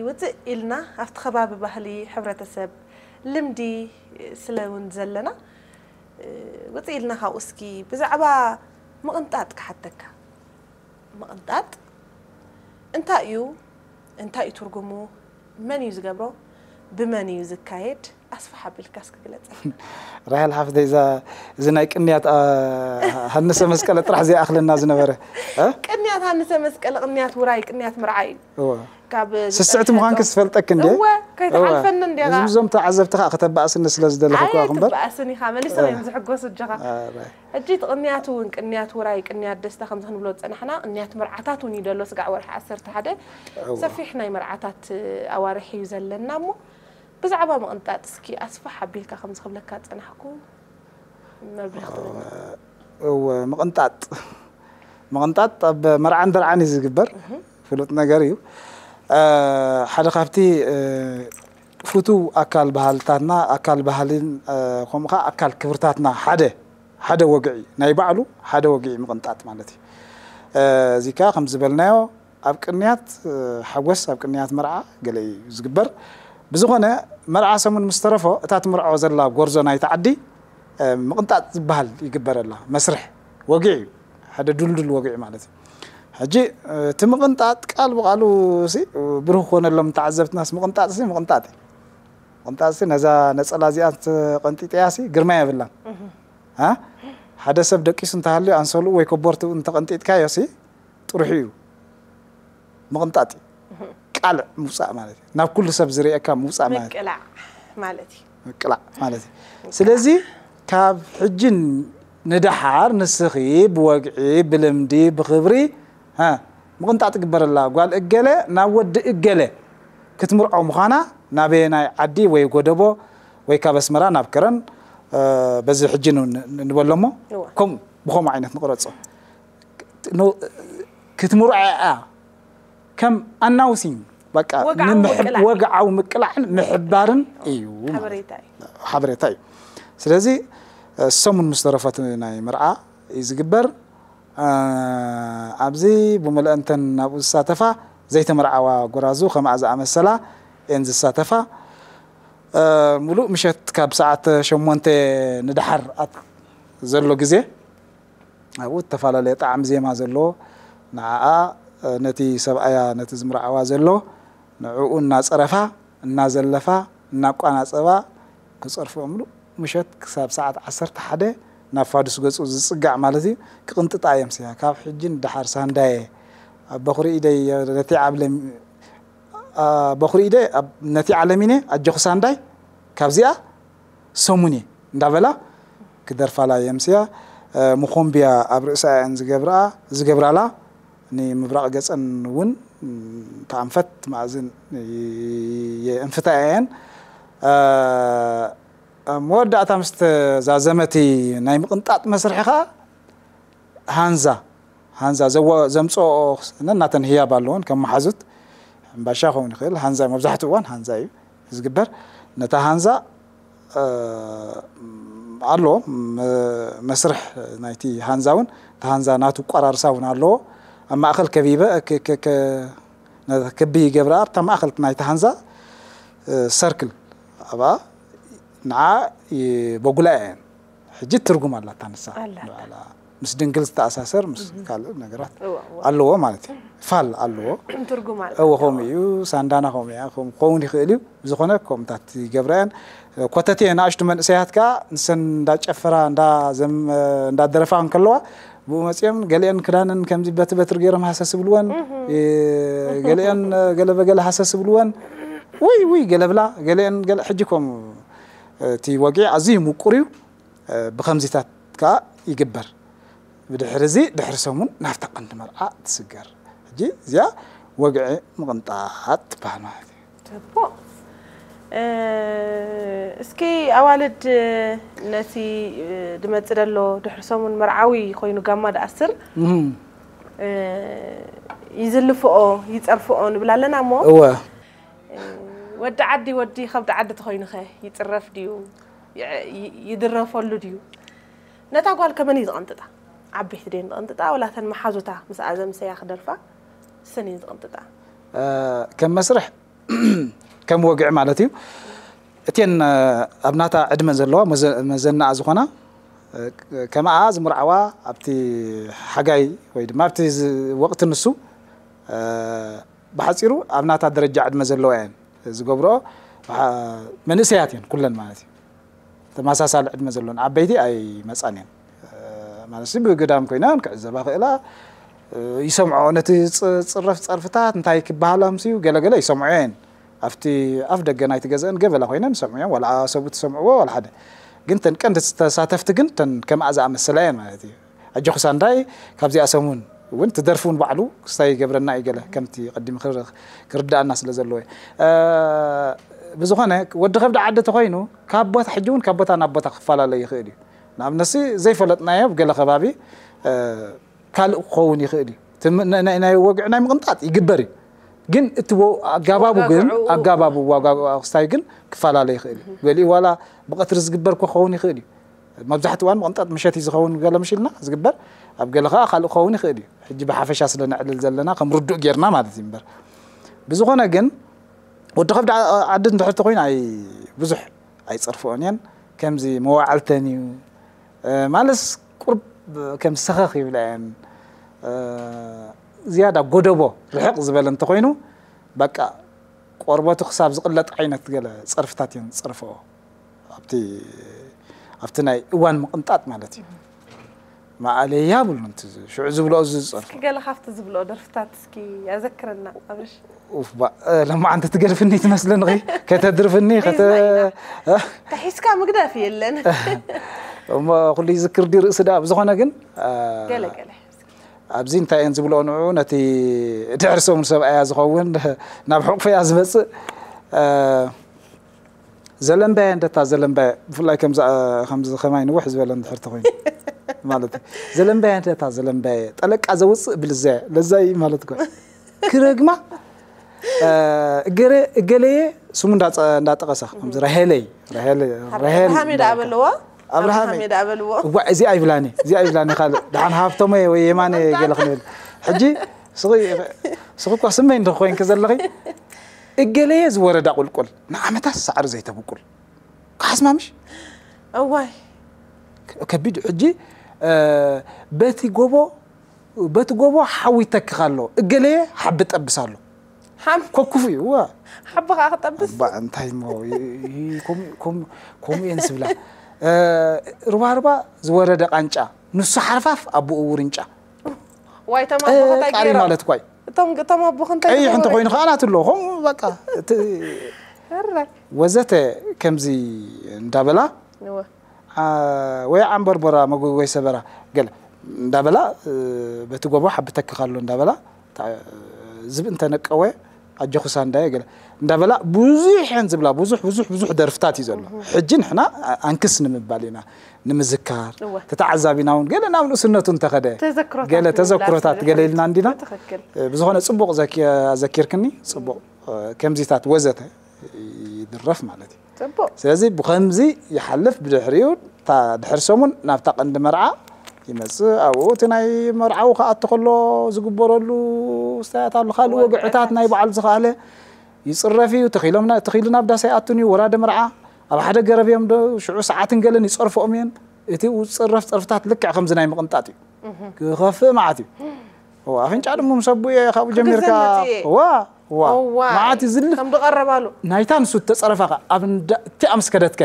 ውፅእ ኢልና፣ ኣብቲ ከባቢ ባህሊ፣ ሕብረተሰብ፣ ልምዲ ስለ እውን ዘለና፣ ውፅእ ኢልና ካብኡ እስኪ ብዛዕባ ምቕንጣጥ ክሓተካ። ምቕንጣጥ እንታይ እዩ? እንታይ እዩ ትርጉሙ? መን እዩ ዝገብሮ? ብመን እዩ ዝካየድ? ኣስፍሕ ኣቢልካ እስኪ ግለጸልና። ራሄል ሓፍተይ፣ እዛ፣ እዚ ናይ ቅንያት፣ ኣ፣ ሃንሰ መስቀለ ጥራሕ ዘይኣኽለና ዝነበረ፣ እ? ቅንያት ሃንሰ መስቀለ፣ ቅንያት ውራይ፣ ቅንያት መርዓ እዩ። እወ። ካብ ስስዕቲ ምዃንኪ ዝፈልጠኪ እንድየ? እወ፣ ከይትሓልፈኒ እወ። እንዲኻ። እዞም ተዓዘብቲ ከዓ ከተባእስኒ ስለ ዝደለኹ እኳ እምበር። ኣይትባእስን ኢኻ፣ መሊሶም እ። እዮም ዝሕጎሱ እጆኻ። ኣረ። ሕጂ እቲ ቅንያት እውን ቅንያት ውራይ፣ ቅንያት ደስታ ከምዚ ክንብሎ ዝጸናሕና፣ ቅንያት መርዓታት እውን እዩ ደሎ፣ ስጋዕ ወርሒ ዓሰርተ ሓደ እወ። ሰፊሕ ናይ መርዓታት ኣዋርሕ እዩ ዘለና እሞ፣ ብዛዕባ ምቕንጣጥ እስኪ ኣስፍሕ ኣቢልካ ከምዚ ክብለካ ዝጸናሕኩ መብርሂ ክትህበና። እወ፣ ምቕንጣጥ። ምቕንጣጥ ኣብ መርዓን ደርዓን እዩ ዝግበር። እህ። ፍሉጥ ነገር እዩ። እ፣ ሓደ ካብቲ፣ እ፣ ፍቱው ኣካል ባህልታትና፣ ኣካል ባህልን፣ እ፣ ከምኡ ኸዓ ኣካል ክብርታትና ሓደ፣ ሓደ ወግዒ፣ ናይ ባዕሉ ሓደ ወግዒ ምቕንጣጥ ማለት እዩ። እ፣ እዚ ከኣ ከም ዝበልናዮ ኣብ ቅንያት፣ እ፣ ሓጎስ፣ ኣብ ቅንያት መርዓ ገለ እዩ ዝግበር። ብዝኾነ መርዓ ሰሙን ምስ ተረፎ እታ ትምርዖ ዘላ ጎርዞ ናይቲ ዓዲ፣ እ፣ ምቕንጣጥ ዝበሃል ይግበረላ መስርሕ ወግዒ እዩ። ሓደ ድልዱል ወግዒ ማለት እዩ። ሕጂ፣ እ፣ እቲ ምቕንጣጥ ቃል ብቓሉ ሲ፣ ብሩህ ኮነሎም ተዓዘብትናስ ምቕንጣጥ ሲ ምቕንጣጥ እዩ። ምቕንጣጥ ሲ ነዛ ነጸላ እዚኣ ተቐንጢጠያ ሲ ግርማ የብላን። እህ። አ? ሓደ ሰብ ደቂሱ እንተሃልዩ ኣንሶልኡ ወይ ኮቦርትኡ እንተቐንጢጥካዮ ሲ ጥርሑ እዩ። ምቕንጣጥ እዩ። እህ። ቃልዕ ምውጻእ ማለት እዩ። ናብ ኩሉ ሰብ ዝርእየካ ምውጻእ ማለት እዩ። ምቅላዕ ማለት እዩ። ምቅላዕ ማለት እዩ። ስለዚ ካብ ሕጂ ንደሓር ንስኺ ብወግዒ፣ ብልምዲ፣ ብኽብሪ፣ ሃ፣ ምቕንጣጥ ትግበረላ ጓል እገለ ናብ ወዲ እገለ ክትምርዖ ምዃና ናበየናይ ዓዲ ወይ ጎደቦ ወይ ካብ ኣስመራ ናብ ከረን፣ እ፣ በዚ ሕጂ ን-፣ ን-፣ ንበሎ እሞ እወ። ከምኡ፣ ብኸምኡ ዓይነት ንቕረጾ። ኖ-፣ ክትምርዖ እያ። ከም ኣናውሲንግ፣ በቃ፣ ወግዓዊ ንምሕብ-፣ ምቅላዕ። ወግዓዊ ምቅላዕን ምሕባርን እዩ ማለት። ሓበሬታ እዩ። ሓበሬታ እዩ። ስለዚ፣ እ፣ ሰሙን ምስ ተረፈት ናይ መርዓ እዩ ዝግበር። እ፣ ኣብዚ ብመልአንተን ናብኡ ዝሳተፋ ዘይተመርዓዋ ጎራዙ ከምኣ ዝኣመሰላ እየን ዝሳተፋ። እ፣ ሙሉእ ምሸት ካብ ሰዓት ሸሞንተ ንደሓር ኣት-፣ ዘሎ ግዜ ኣብኡ እተፈላለየ ጣዕሚ ዜማ ዘለዎ፣ ንዓኣ፣ ነቲ ሰብኣያ፣ ነቲ ዝምርዓዋ ዘሎ፣ ንዕኡ እናጸረፋ፣ እናዘለፋ፣ እናቋናጸባ ክጸርፍኦ ምሉእ ምሸት ክሳብ ሰዓት ዓሰርተ ሓደ ናብ ፋዱስ ገጹ ዝጽጋዕ ማለት እዩ። ክቕንጥጣ እዮም ስያ። ካብ ሕጂ ንደሓር ሳንዳየ፣ ኣብ በኹሪ ኢደይ ነቲ ዓብለ በኹሪ ኢደ ኣብ ነቲ ዓለሚነ ኣጆኺ ሳንዳይ ካብዚኣ ሰሙን እየ እንዳበላ ክደርፋላ የምስያ። መኾምብያ ኣብ ርእሳ እየን ዝገብርኣ ዝገብራላ። ንምብራቕ ገጸን እውን ተኣንፈት መኣዝን የእንፍታ እየን። መወዳእታ ምስ ተዛዘመቲ ናይ ምቕንጣጥ መስርሒ ኸዓ ሃንዛ ሃንዛ ዘምፅኦ ነናተን ህያብ ኣለዎን ከም መሓዙት ሕምባሻ ክኸውን ይኽእል። ሃንዛ መብዛሕትኡ እዋን ሃንዛ እዩ ዝግበር። ነታ ሃንዛ ኣሎ መስርሕ ናይቲ ሃንዛ እውን እቲ ሃንዛ ናቱ ቆራርሳ እውን ኣለዎ። ኣብ ማእኸል ከቢበ ክቢ ይገብራ ኣብታ ማእኸል ናይቲ ሃንዛ ሰርክል ኣብኣ ንዓ ይበጉላ እየን። ሕጂ ትርጉም ኣላታ ንሳ ኣለዋ። ምስ ድንግል ዝተኣሳሰር ምስ ካልእ ነገራት ኣለዎ ማለት እዩ። ፋል ኣለዎ። ትርጉም ኣለዎ። ከምኡ እዩ። ሳንዳና ከምኡ እያ። ክኸውን ይኽእል እዩ። ብዝኾነ ከምታት ይገብራ እየን። ኮተቴ ንኣሽቱ መንእሰያት ከኣ ንሰን እንዳጨፈራ እንዳደረፋ እንከለዋ ብኡ መፅኦም ገሊአን ክዳነን ከምዚ በቲ በትሪ ገይሮም ሃሰስ ብልወን፣ ገሊአን ገለ በገለ ሃሰስ ብልወን፣ ውይ ውይ ገለ ብላ፣ ገሊአን ገለ ሕጂ ከምኡ እቲ ወግዒ ኣዝዩ ምቁር እዩ። ብኸምዚታት ከኣ ይግበር። ብድሕሪ እዚ ድሕሪ ሰሙን ናብታ ቀንዲ መርዓ ትስገር። ሕጂ እዚኣ ወግዒ ምቕንጣጥ ትበሃል ማለት እዩ። ጽቡቕ። እስኪ ኣዋልድ ነቲ ድመጽእ ደሎ ድሕሪ ሰሙን መርዓዊ ኮይኑ ጋማ ድኣስር ይዝልፍኦ ይጸርፍኦ ንብል ኣለና እሞ እወ ወዲ ዓዲ ወዲ ከብዲ ዓዲ ተኾይኑኸ ይጽረፍ ድዩ ይድረፈሉ ድዩ? ነታ ጓል ከመን እዩ ዝቐንጥጣ? ዓበይቲ ደን ዝቐንጥጣ ወላ ተን መሓዙታ ምስኣ ዘምሰያ ክደርፋ ሰን እዩ ዝቐንጥጣ? ከም መስርሕ ከም ወግዒ ማለት እዩ። እተን ኣብ ናታ ዕድመ ዘለዋ መዘናኣ ዝኾና ከምኣ ዝምርዓዋ ኣብቲ ሓጋይ ወይ ድማ ኣብቲ ወቕቲ ንሱ ብሓፂሩ ኣብ ናታ ደረጃ ዕድመ ዘለዋ እየን ዝገብርኦ። መንእሰያት እየን ኩለን ማለት እዩ። ተመሳሳሊ ዕድመ ዘለወን ዓበይቲ ኣይመፃን እየን። ማለት ብግዳም ኮይነን ክዕዘባ ክእላ ይሰምዖ ነቲ ፅረፍ ፀርፍታት እንታይ ክበሃል ኣምስዩ ገለገለ ይሰምዖ እየን። ኣብቲ ኣፍ ደገ ናይቲ ገዘአን ገበላ ኮይነን ይሰምዑ እዮም። ዋላ ሰብኡት ዝሰምዕዎ ዋላ ሓደ። ግን ተን ቀንዲ ተሳተፍቲ ግን ተን ከምኣ ዝኣመሰላ እየን ማለት እዩ። ኣጆኺ ሳንዳይ ካብዚኣ ሰሙን እውን ትደርፊ እውን ባዕሉ ክስታይ ይገብረና እዩ ገለ ከምቲ ቅድሚ ክርዳኣና ስለ ዘለዎ እዩ። ብዝኾነ ወዲ ከብዲ ዓዲ ተኾይኑ ካብ ቦታ ሕጂ እውን ካብ ቦታ ናብ ቦታ ክፈላለ ይኽእል እዩ። ንኣብነሲ ዘይፈለጥናዮ ኣብ ገለ ከባቢ ካልእ ክኸውን ይኽእል እዩ። ናይ ወግዒ ናይ ምቕንጣጥ ይግበር እዩ። ግን እቲ ኣጋባቡ ግን ኣጋባቡ ዋጋ ክስታይ ግን ክፈላለ ይኽእል እዩ። ገሊኡ ዋላ ብቐትሪ ዝግበር ክኸውን ይኽእል እዩ። መብዛሕትኡ እዋን ምቕንጣጥ ምሸት እዩ ዝኸውን ገለ ምሽ ኢልና ዝግበር ኣብ ገለ ከዓ ካልእ ክኸውን ይኽእል እዩ። ሕጂ ብሓፈሻ ስለ ነዕልል ዘለና ከም ርዱእ ጌርና ማለት እዩ እምበር ብዝኾነ ግን ወዲ ከብዲ ዓዲ እንድሕር ተኮይኑ ኣይ ብዙሕ ኣይፀርፍኦን እየን። ከምዚ መዋዕልተን እዩ ማለስ ቁርብ ከም ሰኸኽ ይብላ እየን። ዝያዳ ጎደቦ ርሕቕ ዝበለ እንተኮይኑ በቃ ቆርበቱ ክሳብ ዝቕለጥ ዓይነት ገለ ፀርፍታት እየን ዝፀርፍኦ። ኣብቲ ኣብቲ ናይ እዋን ምቕንጣጥ ማለት እዩ። ማኣለያ ብሉ ሽዑ ዝብሎ እዚ ዝፀርፎ። እስኪ ገለ ካብቲ ዝብሎ ደርፍታት እስኪ ያዘክረና ኣብርሽ። ኡፍ ባ ለማዓንቲ ትገድፍኒ ትመስለኒ ኸ ከተድርፍኒ ከተ ተሒዝካ ምግዳፍ የለን። እሞ ኩሉ ይዝክር ድዩ ርእሲ ደኣ ብዝኾነ ግን ገለ ገለ ኣብዚ እንታይ እየን ዝብልኦ ንዑ ነቲ ድሕሪ ሰሙን ሰብኣያ ዝኸውን ናብ ሕቑፈያ ዝመፅእ ዘለምባየ እንደታ ዘለምባየ ብፍላይ ከምዚ ከምዚ ከማይ ንውሕ ዝበለ እንድሕር ተኮይኑ ማለት እዩ። ዘለምባየ እንደታ ዘለምባየ ጠለቃ ዘውፅእ ብልዘ ለዛይ ማለት እኮ ክረግማ እገረ እገለየ ስሙ እንዳጠቀሳ ከምዚ ረሄለይ ረሄል ረሄል ረሃሜ ደኣ በለዋ ኣብርሃም ኣብርሃም እየ ደኣ በልዎ። እዋ እዚ ኣይብላኒ እዚ ኣይብላኒ ካልእ ደሓን ሃብቶመ ወይ የማነ ገለ ክንብል ሕጂ ስኺ ስኺ እኳ ስመይ እንድኺ ኮይንኪ ዘለኺ እገለየ ዝወረዳ ቁልቁል ንዓመታት ሳዕሪ ዘይተብቁል ክሓስማምሽ እዋይ ከቢድ ሕጂ በቲ ጎቦ በቲ ጎቦ ሓዊ ይተክኽ ኣሎ እገለየ ሓቢ ጠብስ ኣሎ ሓም ኮኩፍ እዩ እዋ ሓቢ ከዓ ክጠብስ እባ እንታይ እሞ ከምኡ እየን ዝብላ ሩባሩባ ዝወረደ ቃንጫ ንሱ ሓርፋፍ ኣቦኡ ውርንጫ ዋይ ተማኮ እንታይ ቃሪ ገይሮም ማለት ኳይ እቶም እቶም ኣቦ ክንታይ ቀይሕ እንተ ኮይኑ ከዓ ናቱ ኣለዎ ከምኡ በቃ እቲ ወዘተ ከምዚ እንዳበላ ወይ ዓንበርቦራ መጎጎይ ሰበራ ገለ እንዳበላ በቲ ጎቦ ሓብተክኻ ኣሎ እንዳበላ ዝብ እንተነቀወ ኣጆኹ ሳንዳየ ገለ እንዳበላ ብዙሕ እየን ዝብላ ብዙሕ ብዙሕ ብዙሕ ደርፍታት እዩ ዘሎ። ሕጂ ንሕና ኣንክስ ንምባል ኢና ንምዝካር ተተዓዛቢና እውን ገለ ናብ ንእስነቱ እንተኸደ ገለ ተዘክሮታት ገለ ኢልና እንዲና ብዝኾነ ፅቡቕ ኣዘኪርክኒ ፅቡቕ ከምዚታት ወዘተ ይድረፍ ማለት እዩ። ስለዚ ብኸምዚ ይሓልፍ ብድሕሪኡ ድሕሪ ሰሙን ናብታ ቀንዲ መርዓ ይመፅእ ኣብኡ እቲ ናይ መርዓዊ ክኣቱ ከሎ ዝግበረሉ ስታያት ኣሎ ካልእ ወግዕታት ናይ በዓል ዝኸኣለ ይፅረፍ እዩ ተኺሉ ናብ ዳስ ኣይኣቱን እዩ ወራደ መርዓ ኣብ ሓደ ገረብ እዮም ሽዑ ሰዓትን ገለን ይፀርፍኦም እየን እቲ ዝፅረፍ ፀርፍታት ልክዕ ከምዚ ናይ ምቕንጣጥ እዩ ክኸፍእ መዓት እዩ ኣፍንጫ ድሙ ምስ ኣቦኡ እየ ካብኡ ጀሚርካ ዋ ዋ መዓት እዩ ዝልፍ ከም ዝቐረባሉ ናይታ ንሱ እተፀረፋ ከ ኣብ እቲኣ ምስ ከደትከ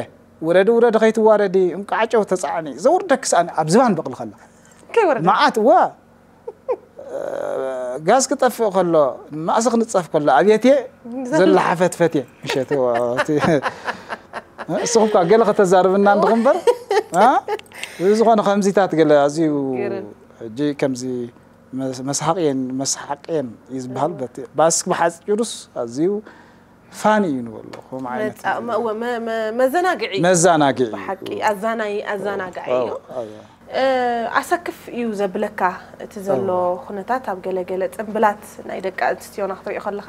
ውረዲ ውረዲ ከይትዋረዲ እንቃዓጨው ተፃዕኒ ዘውርደኪ ሰኣኒ ኣብ ዝባን በቕሊ ከላ ከይወረደ መዓት ዋ ጋዝ ክጠፍእ ከሎ ማእሲ ክንፀፍ ከሎ ኣብየት እየ ዘለሓፈትፈት እየ ምሸት እስኹም ኳ ገለ ከተዛርብና እንድኹም እምበር እዚ ዝኾነ ከምዚታት ገለ ኣዝዩ ሕጂ ከምዚ መስሓቅየን መስሓቅየን እዩ ዝበሃል በቲ ባስክ ብሓፂሩስ ኣዝዩ ፋኒ እዩ ንበሎ ከምኡ ዓይነት መፃ- መ- እወ፣ መ- መ- መዘናግዒ እዩ። መዛናግዒ እዩ። ብሓቂ ኣዛናይ ኣዛናጋዒ እዩ እ፣ ኣሰክፍ እዩ ዘብለካ እቲ ዘሎ ኩነታት ኣብ ገለገለ ፅምብላት ናይ ደቂ ኣንስትዮና ክትሪኦ ከለካ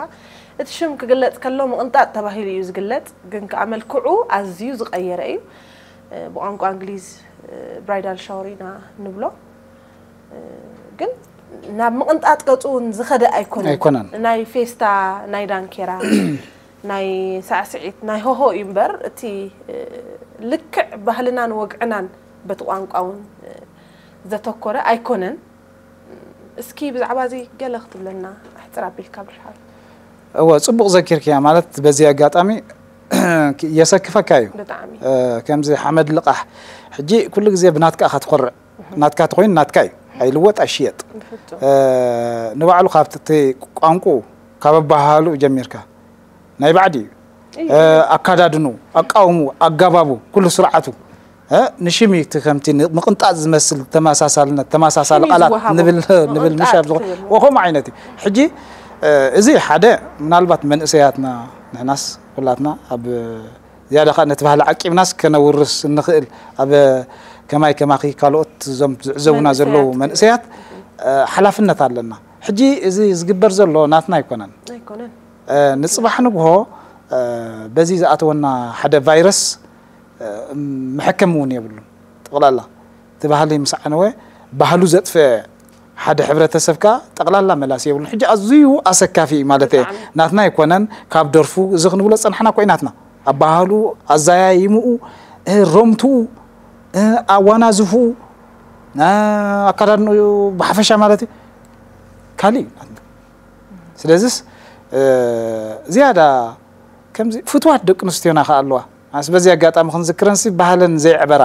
እቲ ሽም ክግለፅ ከሎ ምቕንጣጥ ተባሂሉ እዩ ዝግለፅ ግን ከዓ መልክዑ ኣዝዩ ዝቀየረ እዩ እ፣ ብቋንቋ እንግሊዝ ብራይዳል ሻወር ኢና ንብሎ ግን ናብ ምቕንጣጥ ገፁ እውን ዝኸደ ኣይኮነን ኣይኮነን። ናይ ፌስታ ናይ ዳንኬራ ናይ ሳዕስዒት ናይ ሆሆ እዩ እምበር እቲ ልክዕ ባህልናን ወግዕናን በቲ ቋንቋ እውን ዘተኮረ ኣይኮነን እስኪ ብዛዕባ እዚ ገለ ክትብለና ኣሕፅር ኣቢልካ ብርሃን እወ ፅቡቕ ዘኪርክያ ማለት በዚ ኣጋጣሚ የሰክፈካ እዩ ብጣዕሚ ከምዚ ሓመድ ልቓሕ ሕጂ ኩሉ ግዜ ብናትካ ኢኻ ትኮርዕ ናትካ ተኮይኑ ናትካ እዩ ኣይልወጥ ኣይሽየጥ ንባዕሉ ካብቲ ቋንቁ ካብ ኣባሃሉ ጀሚርካ ናይ ባዕዲ እዩ ኣካዳድኑ ኣቃውሙ ኣጋባቡ ኩሉ ስርዓቱ ንሽም እቲ ከምቲ ምቕንጣጥ ዝመስል ተመሳሳልነት ተመሳሳሊ ቃላት ንብል ንብል ምሽ ኣብ ዝኾነ ወኸም ዓይነት እዩ ሕጂ እዚ ሓደ ምናልባት መንእሰያትና ንሕናስ ኩላትና ኣብ ዝያዳ ከዓ ነቲ ባህሊ ዓቂብናስ ከነውርስ እንኽእል ኣብ ከማይ ከማኺ ካልኦት እዞም ዝዕዘቡና ዘለዉ መንእሰያት ሓላፍነት ኣለና ሕጂ እዚ ዝግበር ዘሎ ናትና ኣይኮነን ንፅባሕ ንግሆ በዚ ዝኣተወና ሓደ ቫይረስ መሐከሚ እውን የብሉን ጠቕላላ እቲ ባህሊ ምስ ዓነወ ባህሉ ዘጥፍአ ሓደ ሕብረተሰብ ከዓ ጠቕላላ መላሲ የብሉን ሕጂ ኣዝዩ ኣሰካፊ እዩ ማለት እየ ናትና ኣይኮነን ካብ ደርፉ እዚ ክንብሎ ፀናሕና ኮይ ናትና ኣባሃሉ ኣዛያይምኡ ሮምትኡ ኣዋናዝፍኡ ኣካዳድንኡ ብሓፈሻ ማለት እዩ ካሊእ እዩ ናትና ስለዚስ ዝያዳ ከምዚ ፍትዋት ደቂ ኣንስትዮና ከዓ ኣለዋ ኣስ በዚ ኣጋጣሚ ክንዝክረንሲ ባህለን ዘየዕበራ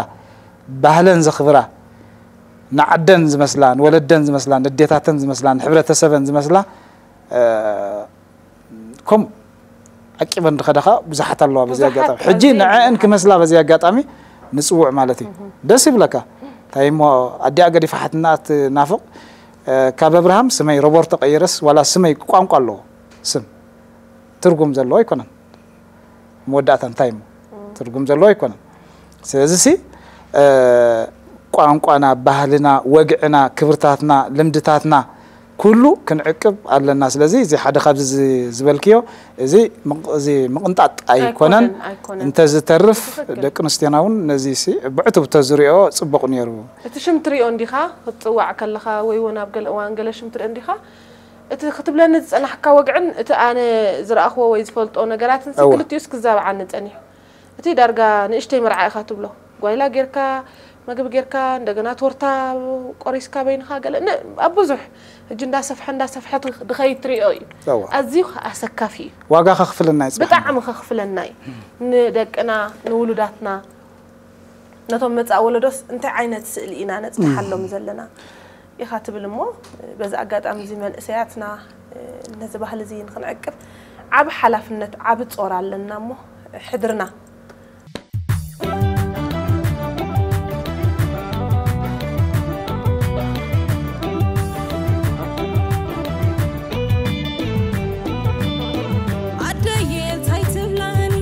ባህለን ዘኽብራ ንዓደን ዝመስላ ንወለደን ዝመስላ ንዴታተን ዝመስላ ንሕብረተሰበን ዝመስላ ከምኡ ዓቂበን ዝኸዳ ከዓ ብዙሓት ኣለዋ በዚ ኣጋጣሚ ሕጂ ንዐአን ክመስላ በዚ ኣጋጣሚ ንፅውዕ ማለት እዩ ደስ ይብለካ እንታይ እሞ ኣዲኣ ገዲፋ ሓትናኣ ትናፍቕ ካብ ኣብርሃም ስመይ ሮበርቶ ቀይረስ ዋላ ስመይ ቋንቋ ኣለዎ ስም ትርጉም ዘለዎ ኣይኮነን መወዳእታ እንታይ እሞ ትርጉም ዘለዎ ኣይኮነን ስለዚ ሲ ቋንቋና ባህልና ወግዕና ክብርታትና ልምድታትና ኩሉ ክንዕቅብ ኣለና ስለዚ እዚ ሓደ ካብዚ ዝበልክዮ እዚ እዚ ምቕንጣጥ ኣይኮነን እንተዝተርፍ ደቂ ኣንስትዮና እውን ነዚ ብዕቱብ ተዝሪኦ ፅቡቕ ነይሩ እቲ ሽም ትሪኦ እንዲኻ ክትፅዋዕ ከለኻ ወይ እውን ኣብ ገለ እዋን ገለ ሽም ትርኢ እንዲኻ እቲ ክትብለኒ ዝፀናሕካ ወግዕን እቲ ኣነ ዝረኣኽዎ ወይ ዝፈልጦ ነገራትን ሲ ክልቲኡስ ክዛብዓኒ ፀኒሑ እቲ ዳርጋ ንእሽተይ መርዓ ኢኻ ትብሎ ጓይላ ጌርካ መግቢ ጌርካ እንደገና ቶርታ ቆሪስካ በይንኻ ገለ ኣብ ብዙሕ ሕጂ እንዳሰፍሐ እንዳሰፍሐ ድኸይ ትሪኦ እዩ ኣዝዩ ኣሰካፊ እዩ ዋጋ ከኽፍለና እዩ ብጣዕሚ ከኽፍለና እዩ ንደቅና ንውሉዳትና ነቶም መጻእ ወለዶስ እንታይ ዓይነት ስእሊ ኢና ነጽንሓሎም ዘለና ኢኻ ትብል እሞ፣ በዚ ኣጋጣሚ እዚ መንእሰያትና ነዚ ባህሊ እዚ ንክንዕቅብ ዓቢ ሓላፍነት፣ ዓቢ ጾር ኣለና እሞ፣ ሕድርና። ኣደየ እንታይ ትብላኒ?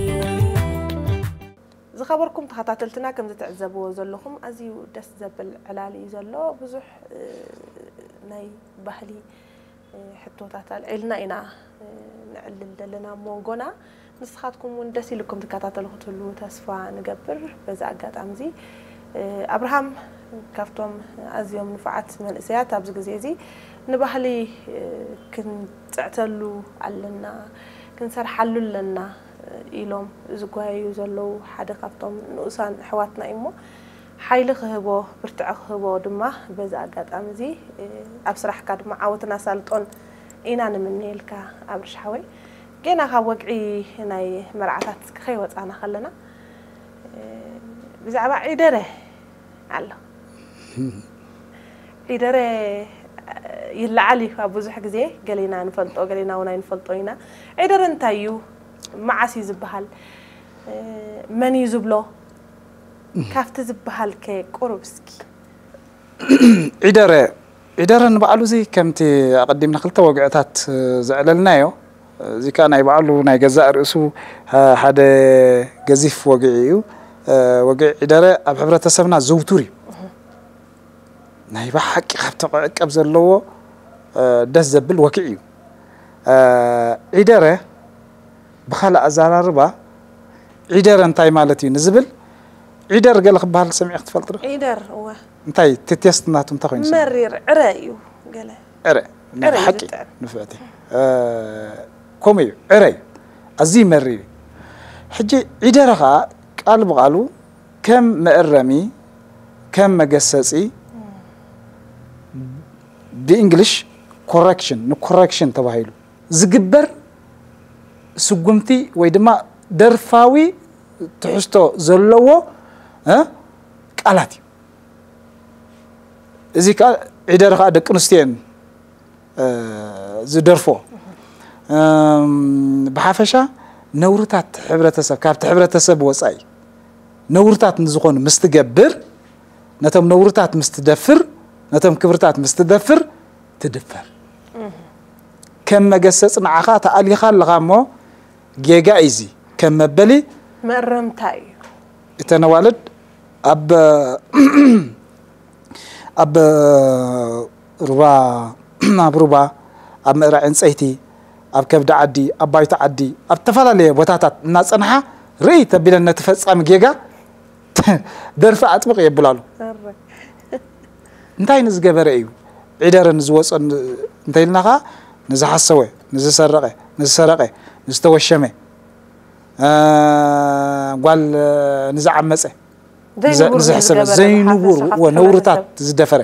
ዝኸበርኩም ተኸታተልትና፣ ከም ዝትዕዘብዎ ዘለኹም ኣዝዩ ደስ ዘብል ዕላል እዩ ዘሎ። ብዙሕ፣ እ፣ ናይ ባህሊ፣ እ፣ ሕቶታት ኣልዒልና ኢና፣ እ፣ ንዕልል ዘለና ኣብ መንጎና። ንስኻትኩም እውን ደስ ኢልኩም ትከታተሉ ክትህልዉ ተስፋ ንገብር። በዚ ኣጋጣሚ እዚ፣ እ፣ ኣብርሃም ካብቶም ኣዝዮም ንፉዓት መንእሰያት ኣብዚ ግዜ እዚ ንባህሊ፣ እ፣ ክንጽዕተሉ ኣለና፣ ክንሰርሓሉ ኣለና ኢሎም ዝጓየዩ ዘለዉ ሓደ ካብቶም ንኡሳን ኣሕዋትና እዩ እሞ፣ ሓይሊ ክህቦ፣ ብርትዒ ክህቦ ድማ በዚ ኣጋጣሚ እዚ፣ እ፣ ኣብ ስራሕካ ድማ ዓወትን ኣሳልጦን ኢና ንምነየልካ ኣብርሽ ሓወይ። ጌና ካብ ወግዒ ናይ መርዓታት ከይወጻና ከለና፣ እ፣ ብዛዕባ ዒደረ ኣሎ። ዒደረ ይለዓል እዩ ኣብ ብዙሕ ግዜ፣ ገሌና ንፈልጦ፣ ገሌና እውን ኣይንፈልጦ ኢና። ዒደረ እንታይ እዩ? መዓስ እዩ ዝበሃል? እ፣ መን እዩ ዝብሎ? ካብቲ ዝበሃል ከ ቁሩብ እስኪ። ዒደረ፣ ዒደረ ንባዕሉ እዚ ከምቲ ኣቐዲምና ክልተ ወግዕታት፣ እ፣ ዘዕለልናዮ፣ እዚ ከኣ ናይ ባዕሉ ናይ ገዛእ ርእሱ፣ እ፣ ሓደ ገዚፍ ወግዒ እዩ። እ፣ ወግዒ ዒደረ ኣብ ሕብረተሰብና ዝውቱር እዩ። ናይ ብሓቂ ካብቲ ክዕቀብ ዘለዎ፣ እ፣ ደስ ዘብል ወግዒ እዩ። እ፣ ዒደረ ብኻልእ ኣዘራርባ ዒደረ እንታይ ማለት እዩ ንዝብል፣ ዒደር ገለ ክበሃል ሰሚዕኺ ትፈልጢ ዶ? ዒደር፣ እወ። እንታይ እቲ ቴስት ናቱ እንታይ ኮይኑ ይስማዕ? መሪር ዕረ እዩ ገለ። ዕረ፣ ዕረ እዩ ሓቂ፣ ዝጥዕም። ንፍዕቲ። እ፣ ከምኡ እዩ፣ ዕረ እዩ። ኣዝዩ መሪር እዩ። ሕጂ ዒደረ ኸኣ ቃል ብቓሉ ከም መእረሚ፣ ከም መገሰጺ፣ ብእንግሊሽ ኮረክሽን፣ ንኮረክሽን ተባሂሉ ዝግበር ስጉምቲ ወይ ድማ ደርፋዊ ትሕዝቶ ዘለዎ፣ እ፣ ቃላት እዩ። እዚ ከኣ ዒደር ከኣ ደቂ ኣንስትዮ እየን፣ እ፣ ዝደርፎ። እም፣ ብሓፈሻ ነውርታት ሕብረተሰብ፣ ካብቲ ሕብረተሰብ ወጻኢ ነውርታት ንዝኾኑ ምስ ትገብር፣ ነቶም ነውርታት ምስ ትደፍር፣ ነቶም ክብርታት ምስ ትደፍር፣ ትድፈር። ከም መገሰጽ ንዓኻ ተኣሊኻ ኣለኻ እሞ፣ ጌጋ እዩ እዚ። ከም መበሊ መእረምታ እዩ። እተን ኣዋልድ ኣብ፣ ኣብ ሩባ፣ ኣብ ሩባ፣ ኣብ ምእራዕ ዕንጸይቲ፣ ኣብ ከብዲ ዓዲ፣ ኣብ ባይቶ ዓዲ፣ ኣብ ዝተፈላለየ ቦታታት እናጸንሓ ርእይ ተቢለን ነቲ ፈጻሚ ጌጋ ደርፊ ኣጥብቕ የብላሉ። እረ። እንታይ ንዝገበረ እዩ ዒደረ ንዝወጾ ን-፣ እንተኢልና ኸኣ ንዝሓሰወ፣ ንዝሰረቐ፣ ንዝሰረቐ፣ ንዝተወሸመ፣ እ፣ ጓል ንዝዓመጸ፣ ዘይንቡር ንዘ-፣ ንዝሕሰበ፣ ንዝገበረ ዘይንቡር፣ ብሓፈሻ እወ፣ ካብቲ ነውርታት ሕብረተሰብ። ዝደፈረ።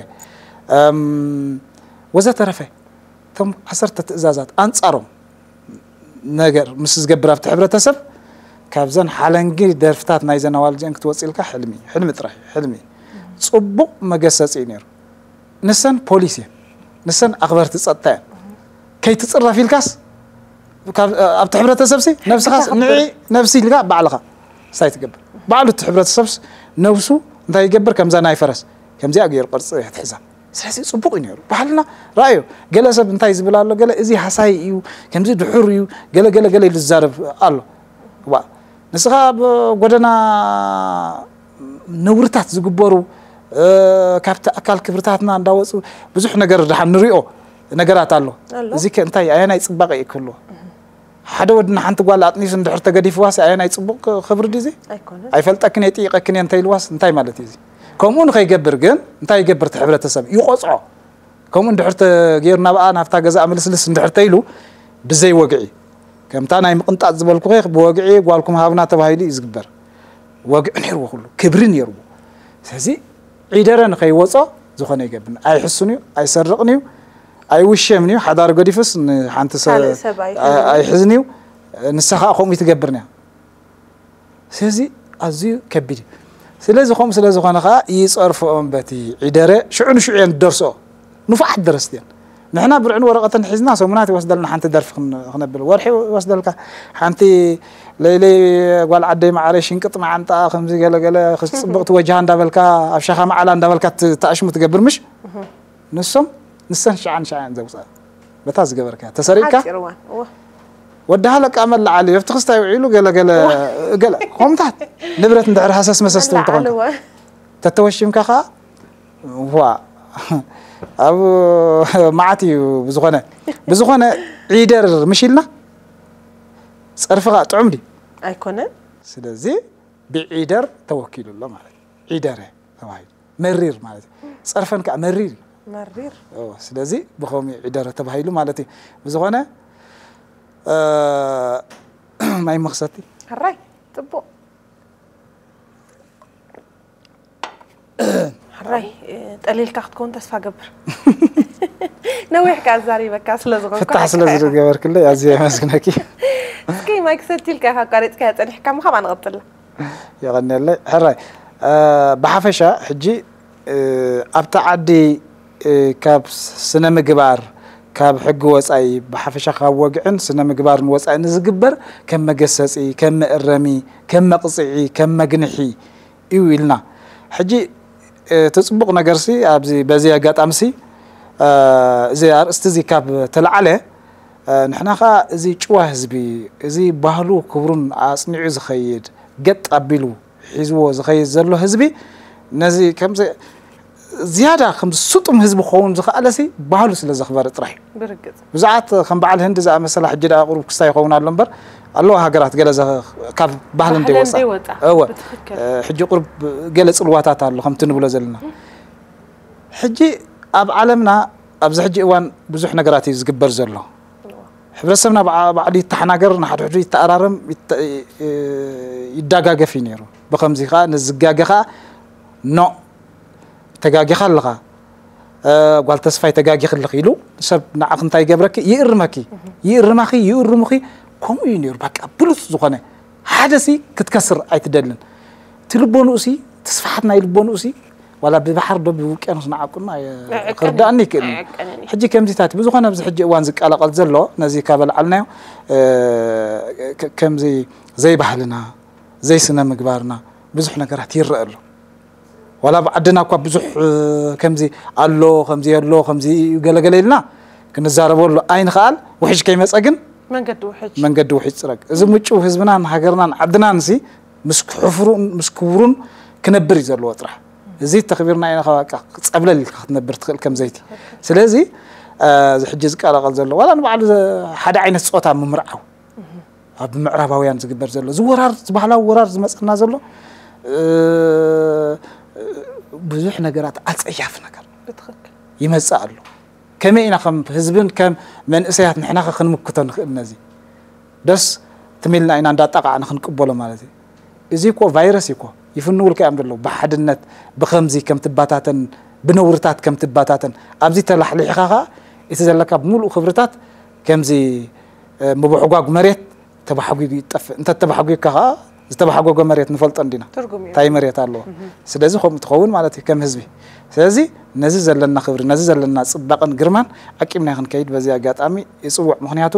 እም፣ ወዘተረፈ። እቶም ዓሰርተ ትእዛዛት ኣንጻሮም ነገር ምስ ዝገብር ኣብቲ ሕብረተሰብ፣ ካብዘን ሓለንጊ ደርፍታት ናይዘን ኣዋልድ እዚአን ክትወጽእ ኢልካ ሕልሚ፣ ሕልሚ ጥራይ፣ ሕልሚ። ጽቡቕ መገሰጺ እዩ ነይሩ። ንሰን ፖሊስ እየን። ንሰን ኣኽበርቲ ጸጥታ እየን። ከይትጽረፍ ኢልካስ፣ ካብ፣ ኣብቲ ሕብረተሰብሲ ነብስኻስ ሕጊ ንዒ ኣኽብር። ነብሲ ኢልካ ባዕልኻ እንታይ ትገብር? ባዕሉ እቲ ሕብረተሰብስ ነብሱ እንታይ ይገብር? ከምዛ ናይ ፈረስ፣ ከምዚኣ ገይሩ ቅርጺ እያ ትሕዛ። ስለዚ ጽቡቕ እዩ ነይሩ። ባህልና ረኣዮ። ገለ ሰብ እንታይ ዝብል ኣሎ? ገለ እዚ ሃሳይ እዩ፣ ከምዚ ድሑር እዩ፣ ገለ፣ ገለ፣ ገለ ኢሉ ዝዛረብ ኣሎ። ዋ፣ ንስኻ ኣብ ጎደና ነውርታት ዝግበሩ፣ እ፣ ካብቲ ኣካል ክብርታትና እንዳወጹ ብዙሕ ነገር ደሓን ንሪኦ ነገራት ኣሎ። ኣሎ። እዚ ከ እንታይ፣ ኣየናይ ጽባቐ እዩ ክህልዎ? ሓደ ወድና ሓንቲ ጓል ኣጥኒሱ እንድሕር ተገዲፍዋስ ኣየናይ ጽቡቕ ክ-፣ ክብሪ ድዩ እዚ? ኣይኮነን። ኣይፈልጠክን እየ፣ ጥይቐክን እየ እንተኢልዋስ እንታይ ማለት እዩ እዚ? ከምኡ ንኸይገብር ግን እንታይ ይገብር እቲ ሕብረተሰብ? ይቖጽዖ። ከምኡ እንድሕር ተገይሩ ናብኣ፣ ናብታ ገዛእ ምልስልስ እንድሕር ተኢሉ ብዘይ ወግዒ፣ ከምታ ናይ ምቕንጣጥ ዝበልኩኺ ብወግዒ ጓልኩም ሃብና ተባሂሉ እዩ ዝግበር። ወግዒ ነይርዎ፣ ኩሉ ክብሪ ነይርዎ። ስለዚ ዒደረ ንኸይወጾ ዝኾነ ይገብር። ኣይሕስን እዩ፣ ኣይሰርቕን እዩ፣ ኣይውሸምን እዩ። ሓዳር ገዲፉስ ንሓንቲ ሰ-፣ ካልእ ሰብ ኣይሕዝን እዩ። ኣይሕዝን እዩ። ንሳ ኸኣ ከምኡ ትገብር እያ። ስለዚ ኣዝዩ ከቢድ እዩ። ስለዚ ከምኡ ስለ ዝኾነ ኸኣ ይጸርፍኦም በቲ ዒደረ ሽዑ ንሽዑ እየን ዝደርስኦ። ንፉዓት ደረስቲ እየን። ንሕና ብርዕን ወረቐትን ሒዝና ሰሙናት ይወስደልና ሓንቲ ደርፊ ክን- ክነብል፣ ወርሒ ይወስደልካ። ሓንቲ ለይለይ ጓል ዓደይ መዓረይ ሽንቅጥ መዓንጣ ከምዚ ገለገለ ጽብቕቲ ወጅሃ እንዳበልካ ኣብ ሸኻ መዓላ እንዳበልካ ት- ተኣሽሙ ትገብር ምሽ? ንሶም ንሰን ሸዓን ሸዓን ዘውፅኣ በታ ዝገበርካ ተሰሪቅካ ሓፂር እዋን እወ ወዲ ሃለቃ መላዓሊ ኣብቲ ክስታይ ውዒሉ ገለገለ ገለ ከምታት ንብረት እንድሕር ሃሰስ መሰስ ትብል ተኾንካ ተተወሽምካ ኸዓ ዋ ኣብ መዓት እዩ። ብዝኾነ ብዝኾነ ዒደር ምሽ ኢልና ጸርፊ ኸዓ ጥዑም ድዩ ኣይኮነን። ስለዚ ብዒደር ተወኪሉ ኣሎ ማለት እዩ። ዒደረ ተባሂሉ መሪር ማለት እዩ። ጸርፈን ከዓ መሪር እዩ። መሪር። ኦ፣ ስለዚ ብኸምኡ ዒደረ ተባሂሉ ማለት እዩ። ብዝኾነ እ፣ ማይ መኽሰቲ። ሕራይ ጽቡቕ ሕራይ እ፣ ጠሊልካ ክትከውን ተስፋ ገብር ነዊሕካ ኣዛሪበካ ስለ ዝኾንኩ ፍታሕ ስለ ሓቂ ኢኻ። ዝገበርክለይ ኣዝየ የመስግነኪ። እስኪ ማይ ክሰቲ ኢልካ ኢኻ ኣቋሪፅካ ጸኒሕካ ምኻብ ኣንቐፅላ የቐንየለይ ሕራይ። እ፣ ብሓፈሻ ሕጂ እ፣ ኣብታ ዓዲ እ፣ ካብ ስነ ምግባር ካብ ሕጊ ወፃኢ ብሓፈሻ ካብ ወግዕን ስነ ምግባርን ወፃኢ ንዝግበር ከም መገሰፂ ከም መእረሚ ከም መቕፅዒ ከም መግንሒ እዩ ኢልና ሕጂ እቲ ፅቡቕ ነገርሲ ኣብዚ በዚ ኣጋጣምሲ እ፣ እዚ ኣርእስቲ እዚ ካብ ተለዓለ እ፣ ንሕና ከዓ እዚ ጭዋ ህዝቢ እዚ ባህሉ ክብሩን ኣፅኒዑ ዝኸይድ ገጥ ኣቢሉ ሒዝዎ ዝኸይድ ዘሎ ህዝቢ ነዚ ከምዚ ዝያዳ ከም ስጡም ህዝቢ ክኸውን ዝኸኣለሲ ባህሉ ስለ ዘኽበረ ጥራሕ እዩ። ብርግጽ። ብዙሓት ከም በዓል ህንዲ ዝኣመሰላ ሕጂ ደኣ ቁሩብ ክስታይ ይኸውን ኣሎ እምበር ኣለዋ ሃገራት ገለ ዘ- ካብ ባህሊ ባህለን እንደ ወፃ ዘይወፃ። እወ ብትኽክል። እ፣ ሕጂ ቁሩብ ገለ ፅልዋታት ኣሎ ከምቲ ንብሎ ዘለና ሕጂ ኣብ ዓለምና ኣብዚ ሕጂ እዋን ብዙሕ ነገራት እዩ ዝግበር ዘሎ። ሕብረተሰብና ብዓ- ባዕሉ ይተሓናገር፣ ንሓድሕዱ ይተኣራረም፣ ይተ- እ- ይዳጋገፍ እዩ ነይሩ። ብኸምዚ ከዓ ንዝጋገ ከዓ ኖ ተጋጊኻ ኣለኻ እ፣ ጓል ተስፋይ ተጋጊኺ ኣለኺ ኢሉ ሰብ ንዓኺ እንታይ ይገብረኪ? ይእርመኪ። ይእርማኺ፣ ይእርሙኺ። ከምኡ እዩ ነይሩ። በቃ ብሉፅ ዝኾነ ሓደ ሲ ክትከስር ኣይትደልን። እቲ ልቦንኡ ሲ እቲ ስፍሓት ናይ ልቦንኡ ሲ ዋላ ብባሕር ዶ ብውቅያኖስ ንዓቁና ኣይ- ኣይዕቀንን። ክርዳእኒ ይክእል እዩ። ኣይዕቀንን እዩ። ሕጂ ከምዚታት ብዝኾነ ኣብዚ ሕጂ እዋን ዝቀላቐል ዘሎ ነዚ ካብ ኣልዓልናዮ እ፣ ከ- ከምዚ ዘይባህልና ዘይስነ ምግባርና ብዙሕ ነገራት ይረአ ኣሎ። ዋላ ኣብ ዓድና እኳ ብዙሕ እ፣ ከምዚ ኣሎ ከምዚ ኣሎ ከምዚ እዩ ገለገለ ኢልና ክንዛረበሉ ኣይንኽኣል። ውሕጅ ከይመፀ ግን መንገዲ ውሕጅ መንገዲ ውሕጅ ፅረግ። እዚ ምጭው ህዝብናን ሃገርናን ዓድናን ሲ ምስ ክሕፍሩን ምስ ክብሩን ክነብር እዩ ዘለዎ ጥራሕ። እዚ ተኽቢርና ኢና ካብ በቃ ጸብለል ኢልካ ክትነብር ትኽእል ከም ዘይቲ። ስለዚ እ፣ እዚ ሕጂ ዝቀላቐል ዘሎ ዋላ ንባዕሉ ዘ- ሓደ ዓይነት ጾታ ምምርዓው ኣብ ምዕራባውያን ዝግበር ዘሎ እዚ ወራር እዚ ባህላዊ ወራር ዝመፀና ዘሎ እ፣ ብዙሕ ነገራት ኣፀያፊ ነገር ብትኽክል። ይመፅእ ኣሎ። ከመይ ኢና ከም ህዝብን ከም መንእሰያት ንሕናኸ ክንምክቶ ንኽእል ነዚ? ደስ ትም ኢልና ኢና እንዳጣቓዕና ክንቅበሎ ማለት እዩ። እዚ እኮ ቫይረስ እዩ እኮ። ይፍንውልካ እዮም ዘለዉ። ብሓድነት ብኸምዚ ከም ትባታተን ብነውርታት ከም ትባታተን ኣብዚ ተላሕሊሕኻ ኸዓ እቲ ዘለካ ብምሉእ ክብርታት ከምዚ እ፣ ምብሕጓግ መሬት ተባሕጒጉ ይጠፍእ። እንተ ተባሕጒግካ ኸዓ ዝተባሕጎገ መሬት ንፈልጦ እንዲና። ትርጉም እዩ። እንታይ መሬት ኣለዎ? ስለዚ ከምኡ ትኸውን ማለት እዩ ከም ህዝቢ። ስለዚ ነዚ ዘለና ክብሪ፣ ነዚ ዘለና ፅባቐን ግርማን ዓቂብና ክንከይድ በዚ ኣጋጣሚ ይፅውዕ። ምኽንያቱ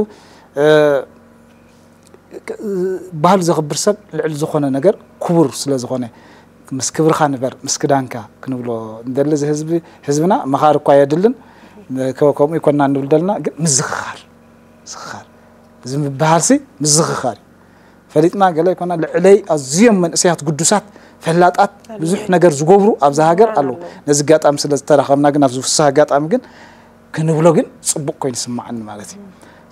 እ፣ ክ- ባህሉ ዘኽብር ሰብ ልዕሊ ዝኾነ ነገር ክቡር ስለ ዝኾነ ምስ ክብርኻ ንበር ምስ ክዳንካ ክንብሎ እንደሊ እዚ ህዝቢ ህዝብና መኻሪ እኳ የድልን ከ- ከምኡ ይኮና ንብል ደልና ግን ምዝኽኻር ዝኽኻር እዚ ምብሃልሲ ምዝኽኻር እዩ። ፈሊጥና ገለ ይኮና ልዕለይ ኣዝዮም መንእሰያት ግዱሳት ፈላጣት ብዙሕ ነገር ዝገብሩ ኣብዛ ሃገር ኣለዉ። ነዚ ኣጋጣሚ ስለ ዝተራኸብና ግን ኣብዚ ፍስህ ኣጋጣሚ ግን ክንብሎ ግን ፅቡቕ ኮይኑ ይስማዓኒ ማለት እዩ።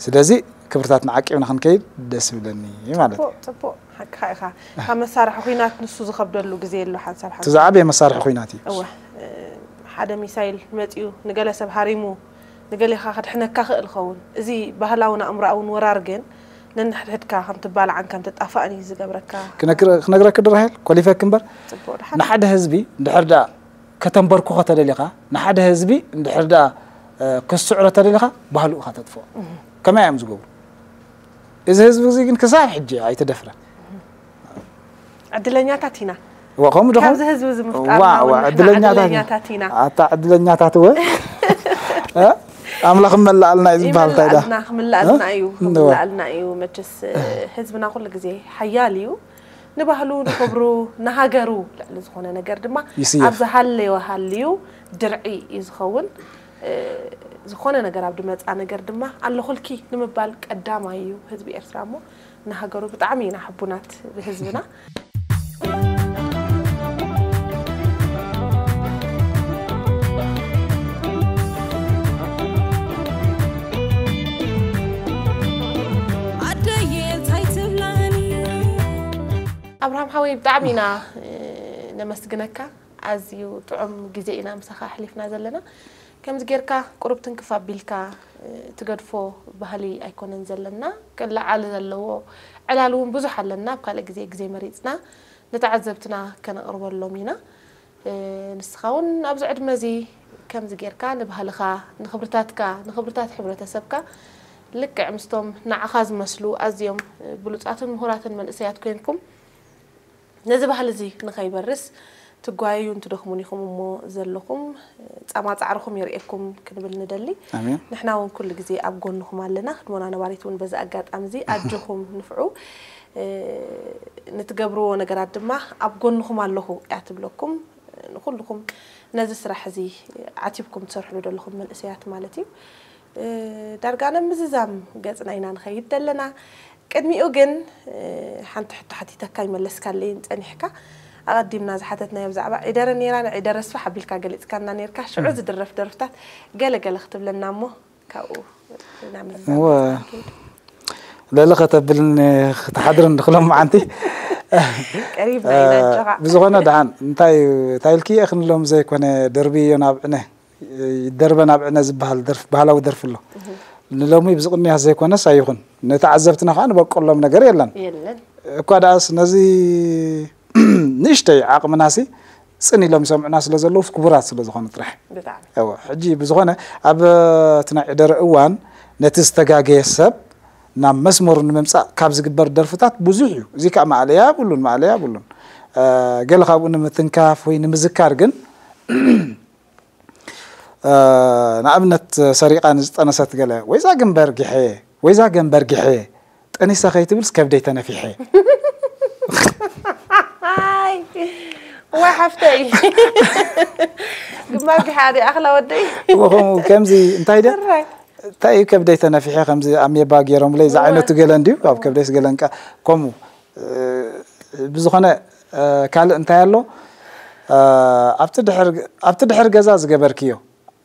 ስለዚ ክብርታትና ዓቂብና ክንከይድ ደስ ይብለኒ ማለት እዩ። ፅቡቕ ፅቡቕ ሓቅኻ ኢኻ። ካብ መሳርሒ ኹናት ንሱ ዝኸብደሉ ግዜ ኣሎ ሓንሳብ ሓንሳብ። እቲ ዝዓበየ መሳርሒ ኹናት እዩ። እወ ሓደ ሚሳይል መፂኡ ንገለ ሰብ ሃሪሙ ንገሌኻ ከድሕነካ ክእል ኸውን። እዚ ባህላውን ኣእምሮኣውን ወራር ግን ነንሕድሕድካ ከም ትባላዕን ከም ትጣፋእን እዩ ዝገብረካ። ክነግረ- ክነግረኪ ዶ ራሄል ኮሊፈኪ እምበር ፅቡቕ ድሓን ንሓደ ህዝቢ እንድሕር ደኣ ከተንበርክኾ ተደሊኻ ንሓደ ህዝቢ እንድሕር ደኣ እ፣ ክትስዕሮ ተደሊኻ ባህሉ ኢኻ ተጥፍኦ። ከመይ እዮም ዝገብሩ? እዚ ህዝቢ እዚ ግን ክሳብ ሕጂ ኣይተደፍረን። ዕድለኛታት ኢና ዋ ከምኡ ዶ ካብዚ ህዝቢ እዚ ምፍጣርና ዋ እውን ንሕና ዕድለኛታት ኢና ዕድለኛታት ኢና ኣታ ዕድለኛታት ወ እ? ኣምላኽ መላኣልና እዩ ዝበሃል እንታይ ዳ? ይመላኣልና፣ ክምላኣልና እዩ፣ ክምላኣልና እዩ። መቸስ ህዝብና ኩሉ ግዜ ሓያል እዩ። ንባህሉ፣ ንክብሩ፣ ንሃገሩ ልዕሊ ዝኾነ ነገር ድማ ይስየፍ። ኣብ ዝሃለዮ ሃልዩ ድርዒ እዩ ዝኸውን። እ፣ ዝኾነ ነገር ኣብ ድመፃ ነገር ድማ ኣለኹልኪ ንምባል ቀዳማይ እዩ ህዝቢ ኤርትራ። እሞ ንሃገሩ ብጣዕሚ ኢና ሕቡናት ብህዝብና። ኣደየ እንታይ ትብላኒ? ኣብርሃም ሓወይ ብጣዕሚ ኢና እ፣ ነመስግነካ። ኣዝዩ ጥዑም ግዜ ኢና ምሳኻ ኣሕሊፍና ዘለና። ከምዚ ጌርካ ቁሩብ ትንክፍ ኣቢልካ እ፣ ትገድፎ ባህሊ ኣይኮነን ዘለና። ክለዓል ዘለዎ ዕላል እውን ብዙሕ ኣለና። ኣብ ካልእ ግዜ ግዜ መሪፅና ንተዓዘብትና ከነቕርበሎም ኢና። እ፣ ንስኻ እውን ኣብዚ ዕድመ እዚ ከምዚ ጌርካ ንባህልኻ፣ ንኽብርታትካ፣ ንኽብርታት ሕብረተሰብካ ልክዕ ምስቶም ንዓኻ ዝመስሉ ኣዝዮም ብሉጻትን ምሁራትን መንእሰያት ኮይንኩም ነዚ ባህሊ እዚ ንኸይበርስ ትጓየዩን ትደኽሙን ኢኹም እሞ ዘለኹም ጻማ ጻዕርኹም የርእየኩም ክንብል ንደሊ። ኣሜን። ንሕና እውን ኩሉ ግዜ ኣብ ጎንኹም ኣለና። ህድሞና ነባሪት እውን በዚ ኣጋጣሚ እዚ ኣጆኹም ንፍዑ። እ፣ ንትገብርዎ ነገራት ድማ ኣብ ጎንኹም ኣለኹ እያ ትብለኩም። ንኹልኹም ነዚ ስራሕ እዚ ዓቲብኩም ትሰርሕሉ ዘለኹም መንእሰያት ማለት እዩ። እ፣ ዳርጋ ነምዝዛም ገጽና ኢና ንኸይድ ዘለና። ቅድሚኡ ግን እ፣ ሓንቲ ሕቶ ሓቲተካ ይመለስካለይን ጸኒሕካ። ኣቐዲምና ዝሓተትናዮ ብዛዕባ ዒደረ ነይራ፣ ንዒደረ ስፋሕ ኣቢልካ ገሊጽካና ነይርካ። ሽዑ ዝድረፍ ደርፍታት ገለ ገለ ክትብለና እሞ ካብኡ ናብ ምዝዛም እወ። ገጽና ንከይድ። ለለ ከተብልን ክትሓድርን ድክሎም መዓንቲ ቀሪብና ኢና ኣጆኻ። ብዝኾነ ደሓን እንታይ እንታይ ኢልክየ ክንሎም ዘይኮነ ደርብዮ ናብ ዕነ ይደርበ ናብ ዕነ ዝበሃል ደርፍ ባህላዊ ደርፊ ኣሎ። ንሎሚ ብዝቕንያት ዘይኮነስ ኣይኹን ንተዓዘብትና ከዓ ንበቀሎም ነገር የለን። የለን። እኳ ደኣስ ነዚ ንእሽተይ ዓቕምናሲ ጽን ኢሎም ይሰምዑና ስለ ዘለዉ ክቡራት ስለ ዝኾኑ ጥራሕ። ብጣዕሚ እወ፣ ሕጂ ብዝኾነ ኣብ እቲ ናይ ዕደረ እዋን ነቲ ዝተጋገየ ሰብ ናብ መስመሩ ንምምጻእ ካብ ዝግበር ደርፍታት ብዙሕ እዩ። እዚ ከዓ ማእለያ የብሉን፣ ማእለያ የብሉን። እ፣ ገለ ካብኡ ንምትንካፍ ወይ ንምዝካር ግን እ፣ ንኣብነት ሰሪቓ ንዝጠነሰት ገለ ወይዛ ግንበር ጊሐ ወይዛ ገንበር ጊሐ ጠኒሳ ከይትብልስ ከብደይ ተነፊሐ። ኣይ ወይ ሓፍተይ ግንባር ጊሓ ዲ ኣኽላ ወደይ ወኸም ከምዚ እንታይ ደ ሕራይ እንታይ እዩ ከብደይ ተነፊሐ ከምዚ ኣሜባ ገይሮምለይ ዝዓይነቱ ገለ እንድዩ ኣብ ከብደይስ ገለ እንቃ ከምኡ እ፣ ብዝኾነ እ፣ ካልእ እንታይ ኣሎ እ፣ ኣብቲ ድሕር ኣብቲ ድሕር ገዛ ዝገበርክዮ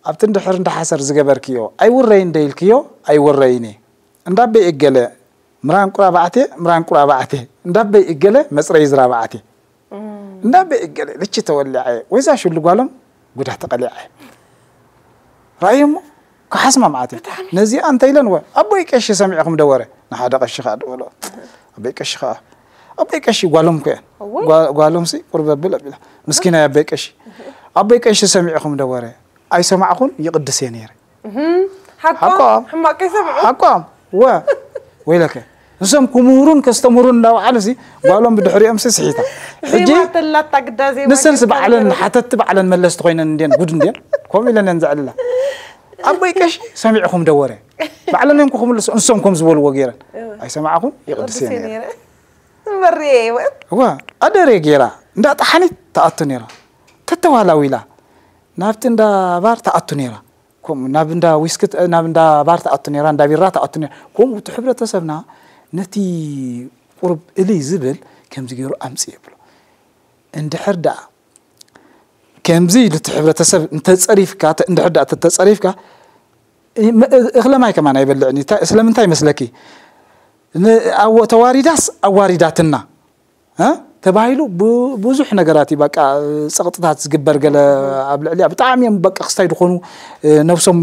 ኣብቲ ድሕር እንዳሓሰር ዝገበርክዮ ኣይውረይን ደይልክዮ ኣይውረይን እየ እንዳበይ እገለ ምራን ቁራባዕቴ ምራን ቁራባዕቴ እንዳበይ እገለ መፅረይ ዝራባዕቴ እንዳበይ እገለ ልቺ ተወሊዐ ወይዛ ሽሉ ጓሎም ጉዳ ተቐሊዐ ራእዮሞ ክሓስማ ማዓት ነዚኣ እንተ ኢለን ወ ኣቦይ ቀሺ ሰሚዕኹም ደወረ ንሓደ ቀሺ ከዓ ደወሎ ኣቦይ ቀሺ ከዓ ኣቦይ ቀሺ ጓሎም ኮ እወ። ጓ- ጓሎም ሲ ቁርብ ኣብል ኣቢላ ምስኪና ኣቦይ ቀሺ ኣቦይ ቀሺ ሰሚዕኹም ደወረ ኣይሰማዕኹን ይቕድስ እየ ነይረ ሓቆም ሓቆም። ሕማቅ ከይሰምዑ ሓቆም ወ ወይለከ ንሶም ክምህሩን ከስተምህሩን እንዳበዓሉ ሲ ጓሎም ብድሕሪኦም ሲ ስሒታ ሕጂ ዜማ ተላታ ግዳ ዜማ ንሰንስ ጌርካ ባዕለን ነገር ሓተቲ ባዕለን መለስቲ ኮይነን እንድየን ጉድ እንድየን ከምኡ ኢለን እየን ዘዕልላ ኣቦይ ቀሺ ሰሚዕኹም ደወረ ባዕለን እዮም ክኽምልሱ እንሶም ከም ዝበልዎ ገይረን ኣይሰማዕኹም ይቕድስ እየ ቅዱስ ነይረ ነይረ መሪየ ይወን እዋ ኣደሬ ገይራ እንዳ ጠሓኒት ተኣቱ ነይራ ተተዋላዊላ ናብቲ እንዳ ባር ተኣቱ ነይራ ከምኡ ናብ እንዳ ዊስኪ ት- ናብ እንዳ ባር ተኣቱ ነይራ እንዳ ቢራ ተኣቱ ነይራ ከምኡ እቲ ሕብረተሰብና ነቲ ቁሩብ እልይ ዝብል ከምዚ ገይሩ ኣምፅእ የብሎ እንድሕር ደኣ ከምዚ ኢሉ እቲ ሕብረተሰብ እንተፀሪፍካ ተ- እንድሕር ደኣ ተተፀሪፍካ እ- መ- እኽለ ማይ ከማን ኣይበልዕን እዩ። እንታይ- ስለምንታይ ይመስለኪ ን- ኣወ- ተዋሪዳስ ኣዋሪዳትና እ? ተባሂሉ ብ- ብዙሕ ነገራት እዩ በቃ ፀቕጥታት ዝግበር ገለ ኣብ ልዕሊያ ብጣዕሚ እዮም በቃ ክስታይ ዝኾኑ እ፣ ነብሶም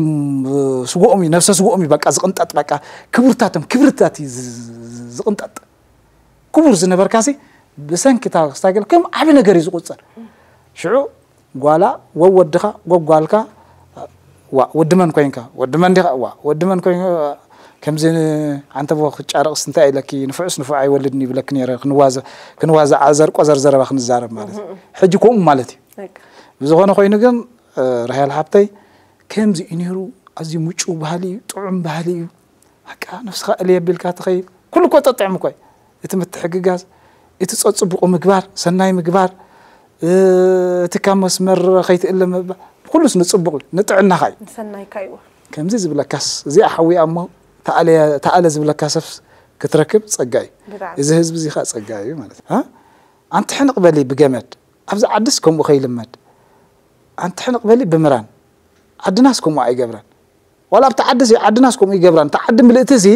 እ፣ ስጎኦም እዩ ነብሰ ስጎኦም እዩ በቃ ዝቕንጠጥ በቃ ክብርታቶም ክብርታት እዩ ዝ- ዝ- ዝቕንጠጥ ክቡር ዝነበርካሲ ብሰንኪ እታ ክስታይ ገለ ከም ዓቢ ነገር እዩ ዝቑፀር ሽዑ ጓላ ወወድኻ ወጓልካ ዋ ወዲ መን ኮይንካ ወዲ መን ዲኻ ዋ ወዲ መን ኮይንካ ከምዚ ዓንተቦ ክጫረቕስ እንታይ ኢለኪ ንፉዕስ ንፉዕ ኣይወልድን ይብለኪ ነይረ ክንዋዘ ክንዋዘ ዓዘር ቆዘር ዘረባ ክንዛረብ ማለት እዩ ሕጂ ከምኡ ማለት እዩ በቃ ብዝኾነ ኮይኑ ግን ራሄል ሓብተይ ከምዚ እዩ ነይሩ ኣዝዩ ምጩው ባህሊ እዩ፣ ጥዑም ባህሊ እዩ። በቃ ነፍስኻ እልየ ኣቢልካ ትኸይድ። ኩሉ እኮ ጠጥዕም እኮ እዩ። እቲ ምትሕግጋዝ፣ እቲ ጸጽቡቑ ምግባር፣ ሰናይ ምግባር፣ እ፣ እቲ ካብ መስመር ከይትእለ ምባል፣ ኩሉስ ንጽቡቕ እዩ፣ ንጥዕናኻ እዩ። ንሰናይካ እዩ። ከምዚ ዝብለካስ፣ እዚኣ ሓዊኣ እሞ ተኣለ፣ ተኣለ ዝብለካ ሰብስ ክትረክብ ጸጋ እዩ። ብጣዕሚ። እዚ ህዝቢ እዚ ኸኣ ጸጋ እዩ ማለት እዩ። እ? ኣንቲ ሕንቕ በሊ ብገመድ፣ ኣብዚ ዓድስ ከምኡ ከይልመድ። ኣንቲ ሕንቕ በሊ ብምራን፣ ዓድናስ ከምኡ ኣይገብራን። ዋላ ኣብቲ ዓዲ ሲ ዓድናስ ከምኡ ይገብራን። እቲ ዓዲ ምልእቲ ሲ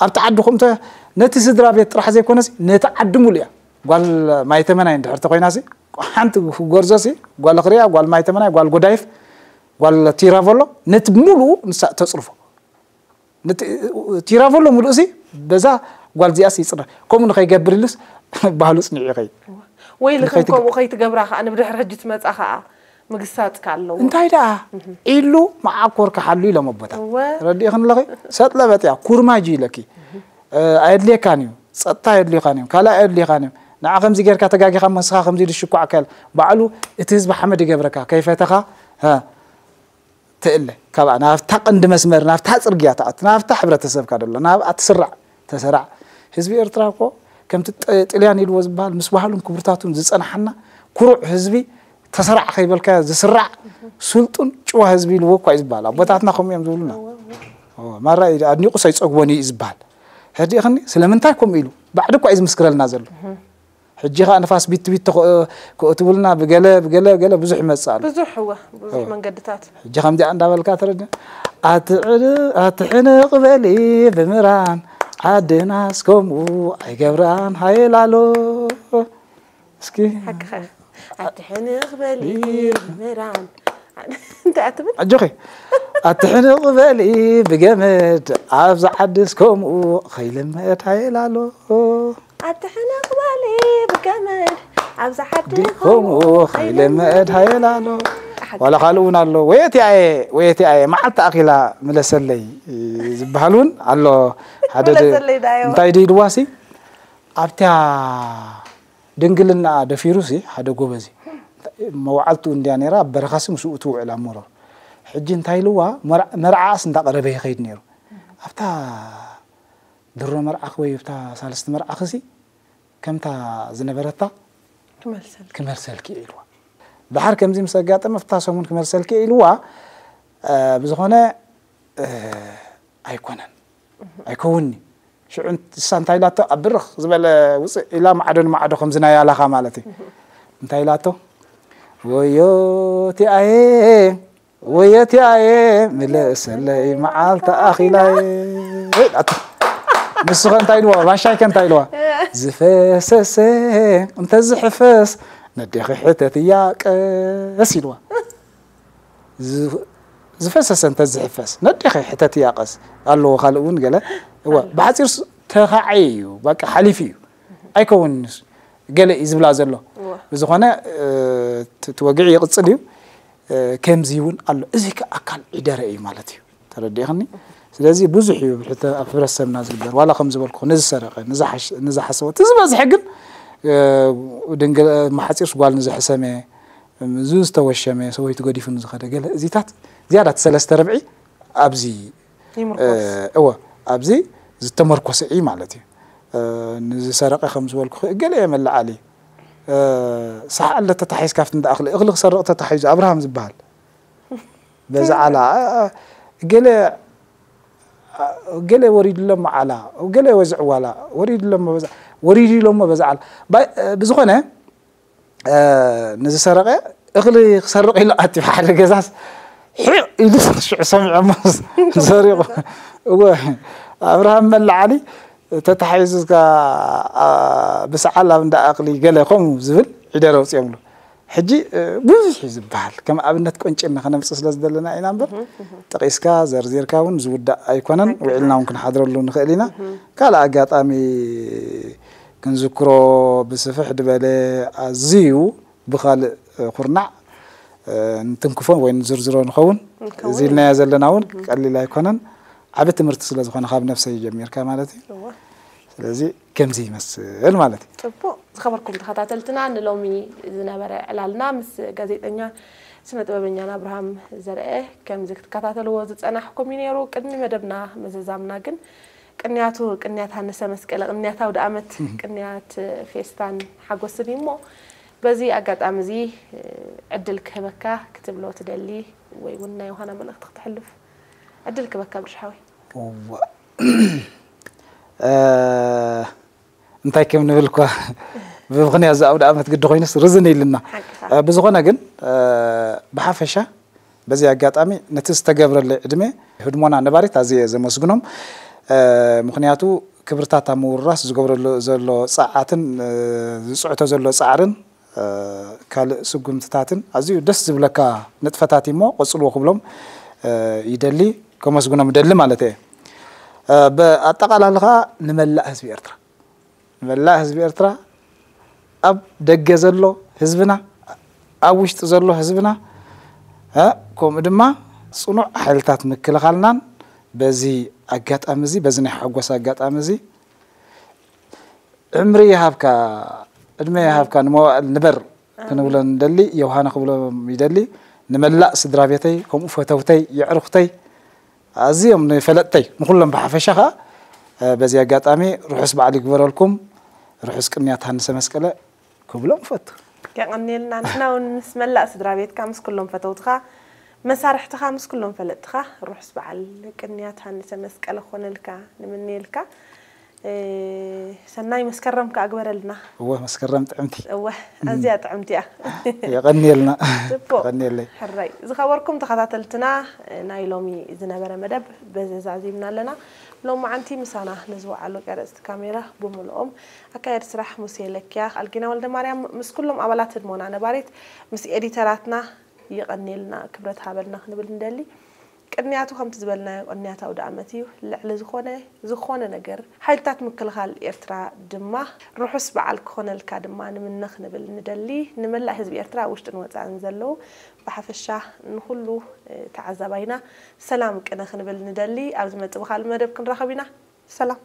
ኣብቲ ዓዲ ከምተ ነቲ ስድራ ቤት ጥራሕ ዘይኮነሲ ነቲ ዓዲ ሙሉ እያ። ጓል ማይተመናይ እንድሕር ተኮይናሲ ሓንቲ ጎርዞሲ ጓል ክሪያ ጓል ማይተመናይ ጓል ጎዳይፍ ጓል ቲራቨሎ ነቲ ሙሉ ንሳ ተጽርፎ። ነቲ ቲራቨሎ ሙሉእ ሲ በዛ ጓል ዚኣስ ይጽረ። ከምኡ ንኸይገብር ኢሉስ ባህሉ ጽኒዑ ይኸይድ። ወይ ልኽን ንኸይትገ- ከምኡ ከይትገብራ ከዓ ንብድሕር ሕጂ ትመጻ ከዓ ምግሳጽካ ኣለዎ። እንታይ ደኣ ኢሉ መዓኮር ክሓሉ ኢሎም ኣቦታት። እወ። ረዲእኽን ኣለኺ? ሰጥ ለበጥ እያ፣ ኩርማጅ ኢለኪ። እ፣ ኣየድልየካን እዩ፣ ጸጥታ ኣየድልየካን እዩ፣ ካልእ ኣየድልየካን እዩ። ንዓ ከምዚ ጌርካ ተጋጊኻ መስኻ ከምዚ ኢሉ ሽኳዕ ከል ባዕሉ እቲ ህዝቢ ሓመድ ይገብረካ፣ ከይፈተኻ፣ ሀ፣ ትእለ። ካብኣ ናብታ ቀንዲ መስመር፣ ናብታ ጽርግያ ትኣቱ፣ ናብታ ሕብረተሰብካ ደሎ፣ ናብኣ ትስራዕ፣ ተሰራዕ። ህዝቢ ኤርትራ እኮ ከምቲ ጥ-፣ ጥልያን ኢልዎ ዝበሃል ምስ ባህሉን ክብርታቱን ዝጸንሓና ኩሩዕ ህዝቢ፣ ተሰራዕ ከይበልካዮ ዝስራዕ፣ ስልጡን ጭዋ ህዝቢ ኢልዎ እኳ እዩ ዝበሃል። ኣቦታትና ከምኡ እዮም ዝብሉና። እወ፣ እወ። እወ፣ ማራ እዩ፣ ኣድኒቑስ ኣይጸግቦን እዩ ዝበሃል። ሕዲእኽኒ ስለምንታይ ከምኡ ኢሉ? ባዕዲ እኳ እዩ ዝምስክረልና ዘሎ። ሕጂ ኸኣ ንፋስ ቢት ቢት ተኸ-፣ ክእትውልና ብገለ፣ ብገለ፣ ገለ ብዙሕ ይመጽእ ኣሎ። ብዙሕ፣ እወ፣ ብዙሕ እወ። መንገድታት። ሕጂ ከምዚኣ እንዳበልካ ትረድእ። ኣትዕን-፣ ኣትሕንቕ በሊ ብምራን ዓድናስ ከምኡ ኣይገብራን ሃይላሎ። እስኪ። ሓቅኻ። ኣትሕንቕ በሊ ብምራን። እንታይ ኣትብል? ኣጆኺ። ኣትሕንቕ በሊ ብገመድ ኣብዛ ዓድስ ከምኡ ኸይልመድ ሃይላሎ። ኣትሕንቕ በሊ ብገመድ ኣብዛ ዓዲ ዲ ከምኡ ከምኡ ኸይልመድ ሃይላሎ። ሓቂ። ዋላ ካልእ እውን ኣሎ። ወየትያየ፣ ወየትያየ፣ መዓልቲ ኣኺላ ምለሰለይ ዝበሃል እውን ኣሎ። ሓደ ድ-፣ ምለሰለይ ዳዮ። እንታይ ድዩ ኢልዋሲ? ኣብታ ድንግልናኣ ደፊሩሲ ሓደ ጎበዝ እዩ። መውዓልቱ እንድያ ነይራ፣ ኣብ በረኻሲ ምስኡ ትውዕል ኣብ መሮር። ሕጂ እንታይ ኢልዋ? መርዓ-፣ መርዓኣስ እንዳቐረበ ይኸይድ ነይሩ። ኣብታ ድሮ መርዓኺ ወይ ኣብታ ሳልስቲ መርዓኺሲ ከምታ ዝነበረታ ክመልሰልኪ። ክመልሰልኪ እየ ኢልዋ። ደሓር ከምዚ ምስ ኣጋጠመ፣ ኣብታ ሰሙን ክመልሰልኪ እየ ኢልዋ። እ፣ ብዝኾነ፣ እ፣ ኣይኮነን። ኣይከውንኒ። ሽዑ ንሳ እንታይ ኢላቶ? ኣብ ብርኽ ዝበለ ውፅእ ኢላ ማዕዶ ንማዕዶ ከምዚ ናይ ኣላኻ ማለት እዩ። እንታይ ኢላቶ? ወዮ እቲኣየ፣ ወዮ እቲኣየ፣ ምለሰለይ መዓልቲ ኣኺላየ። ኢላቶ። ንሱ ኸ እንታይ ኢልዋ? ባሻይ ከ እንታይ ኢልዋ? ዝፈሰሰ እንተዝሕፈስ ነዴኺ ሕተትያ ቀስ ኢልዋ። ዝ-፣ ዝፈሰሰ እንተ ዝሕፈስ፣ ነዴኺ ሕተትያ ቀስ ኣለዎ፣ ካልእ እውን ገለ። እወ፣ ኣሎ። ብሓጺር ስ-፣ ተኻዒ እዩ፣ በቃ ሓሊፉ እዩ። ኣይከውንንስ፣ ገለ እዩ ዝብላ ዘሎ። እወ። ብዝኾነ፣ እ፣ እቲ፣ እቲ ወግዒ ይቕጽል እዩ። እ፣ ከምዚ እውን ኣሎ። እዚ ከ ኣካል ዒደረ እዩ ማለት እዩ። ተረዲእኽኒ? ስለዚ ብዙሕ እዩ ብሕተ-፣ ኣብ ሕብረተሰብና ዝግበር። ዋላ ከም ዝበልኩ፣ ንዝሰረቐ፣ ንዝሓሽ-፣ ንዝሓሰወ፣ እቲ ዝበዝሐ ግን፣ እ፣ ድንግል፣ መሓጺርስ ጓል ንዝሕሰመ፣ እዚ ዝተወሸመ ሰበይቱ ገዲፉ ንዝኸደ ገለ እዚታት ዝያዳ እቲ ሰለስተ ርብዒ ኣብዚ፣ ይምርኮስ። እ፣ እወ፣ ኣብዚ ዝተመርኮሰ እዩ ማለት እዩ። እ፣ ንዝሰረቐ ከም ዝበልኩ ገለ የመልዓሊ። እ፣ ሰሓ ኣለ ተታሒዝካ ኣብቲ እንዳ እኽሊ፣ እኽሊ ክሰርቕ ተታሒዙ ኣብርሃም ዝበሃል። በዛ ዓላ፣ እ፣ እ፣ ገለ፣ እ፣ ገለ ወሪድሎሞ ዓላ፣ ገለ ወዝዕዋላ፣ ወሪድሎሞ በዛ፣ ወሪድሎሞ በዛ ዓላ። ባይ-፣ እ፣ ብዝኾነ፣ እ፣ ንዝሰረቐ እኽሊ ክሰርቕ ኢሉ ኣትዩ ሓደ ገዛስ፣ ሒቕ ኢሉ ሽዑ ሰሚዖሞ ሰሪቑ። እወ፣ ኣብርሃም መላዓሊ ተታሒዙ እስካ፣ ኣ፣ ብሰዓል ኣብ እንዳ እኽሊ ገለ ከምኡ ዝብል ዒደር ኣውፂኦምሉ። ሕጂ፣ እ፣ ብዙሕ እዩ ዝበሃል። ከም ኣብነት ቆንጨና ከነምፅእ ስለ ዝደለና ኢና እምበር፣ ጠቒስካ ዘርዚርካ እውን ዝውዳእ ኣይኮነን። ሓቂ፣ ውዒልና እውን ሓቂ። ክንሓድረሉ ንኽእል ኢና። ካልእ ኣጋጣሚ ክንዝክሮ ብስፍሕ ዝበለ ኣዝዩ ብኻልእ ኩርናዕ፣ እ፣ እንትንክፎ ወይ ንዝርዝሮ ንኸውን። ንኸውን። እዚ ኢልናዮ ዘለና እውን ቀሊል ኣይኮነን። ዓቢ ትምህርቲ ስለ ዝኾነ ካብ ነፍሰይ ጀሚርካ ማለት እዩ። እወ። ስለዚ ከምዚ ይመስል ማለት እዩ። ጽቡቕ። ዝኸበርኩም ተኸታተልትና፣ ንሎሚ ዝነበረ ዕላልና ምስ ጋዜጠኛ ስነ ጥበበኛና ኣብርሃም ዘርአ ከምዚ ክትከታተልዎ ዝጸናሕኩም እዩ ነይሩ። ቅድሚ መደብና ምዝዛምና ግን ቅንያቱ ቅንያት ሃንሰ መስቀለ፣ ቅንያት ኣውደ ኣመት፣ ቅንያት ፌስታን ሓጎስን እዩ እሞ፣ በዚ ኣጋጣሚ እዚ ዕድል ክህበካ ክትብሎ ትደሊ ወይ እውን ናይ ዮሃና መልእኽቲ ክትሕልፍ ዕድል ክህበካ ብርሽ ሓወይ። እዋ እንታይ ከም ንብል እኳ ብምኽንያት ዝኣውደ ኣመት ግዲ ኮይኑስ ርዝን ኢልና። ብዝኾነ ግን ብሓፈሻ በዚ ኣጋጣሚ ነቲ ዝተገብረለይ ዕድመ ህድሞና ነባሪት ኣዝየ ዘመስግኖም። ምኽንያቱ ክብርታት ኣብ ምውርራስ ዝገብረሉ ዘሎ ፃዓትን ዝፅዕቶ ዘሎ ፃዕርን ካልእ ስጉምትታትን ኣዝዩ ደስ ዝብለካ ንጥፈታት እሞ ቀፅልዎ ክብሎም ይደሊ፣ ከመስግኖም ይደሊ ማለት እየ። ብኣጠቓላሊ ከዓ ንመላእ ህዝቢ ኤርትራ ንመላእ ህዝቢ ኤርትራ ኣብ ደገ ዘሎ ህዝብና ኣብ ውሽጢ ዘሎ ህዝብና ከምኡ ድማ ፅኑዕ ሓይልታት ምክልኻልናን በዚ ኣጋጣሚ እዚ በዚ ናይ ሓጎስ ኣጋጣሚ እዚ ዕምሪ ይሃብካ ዕድመ ይሃብካ ንመዋእል ንበር ክንብሎ ንደሊ ዮሃና ክብሎም ይደሊ ንመላእ ስድራ ቤተይ ከምኡ ፈተውተይ የዕርኽተይ ኣዝዮም ንፈለጥተይ ንኩሎም ብሓፈሻ ከዓ በዚ ኣጋጣሚ ርሑስ በዓል ይግበረልኩም ርሑስ ቅንያት ሃንሰ መስቀለ ክብሎም ፈቱ። የቐንየልና ንሕና እውን ምስ መላእ ስድራ ቤትካ ምስ ኩሎም ፈተውትኻ መሳርሕትኻ ምስ ኩሎም ፈለጥትኻ ርሑስ በዓል ቅንያት ሃንሰ መስቀለ ክኾነልካ ንምንየልካ። ሰናይ መስከረም ከኣ ግበረልና። እወ መስከረም ጥዕምቲ። እወ ኣዝያ ጥዕምቲ እያ። የቐንየልና። ጽቡቕ። የቐንየለይ። ሕራይ ዝኸበርኩም ተኸታተልትና ናይ ሎሚ ዝነበረ መደብ በዚ ዛዚምና ኣለና። ሎማዓንቲ ምሳና ንዝወዓሉ ቀረጽቲ ካሜራ ብምልኦም ኣካየድ ስራሕ ሙሴ ለኪያ ኣልጊና ወልደ ማርያም ምስ ኩሎም ኣባላት ህድሞና ነባሪት ምስ ኤዲተራትና ይቐንየልና ክብረት ሃበልና ክንብል ንደሊ። ቅንያቱ ከምቲ ዝበልናዮ ቅንያት ኣውደ ኣመት እዩ። ልዕሊ ዝኾነ ዝኾነ ነገር ሓይልታት ምክልኻል ኤርትራ ድማ ርሑስ በዓል ክኾነልካ ድማ ንምነ ክንብል ንደሊ። ንመላእ ህዝቢ ኤርትራ ኣብ ውሽጥን ወጻእን ዘለዉ ብሓፈሻ ንኹሉ ተዓዛባይና ሰላም ቅነ ክንብል ንደሊ። ኣብ ዝመጽእ ብኻልእ መደብ ክንራኸብ ኢና። ሰላም።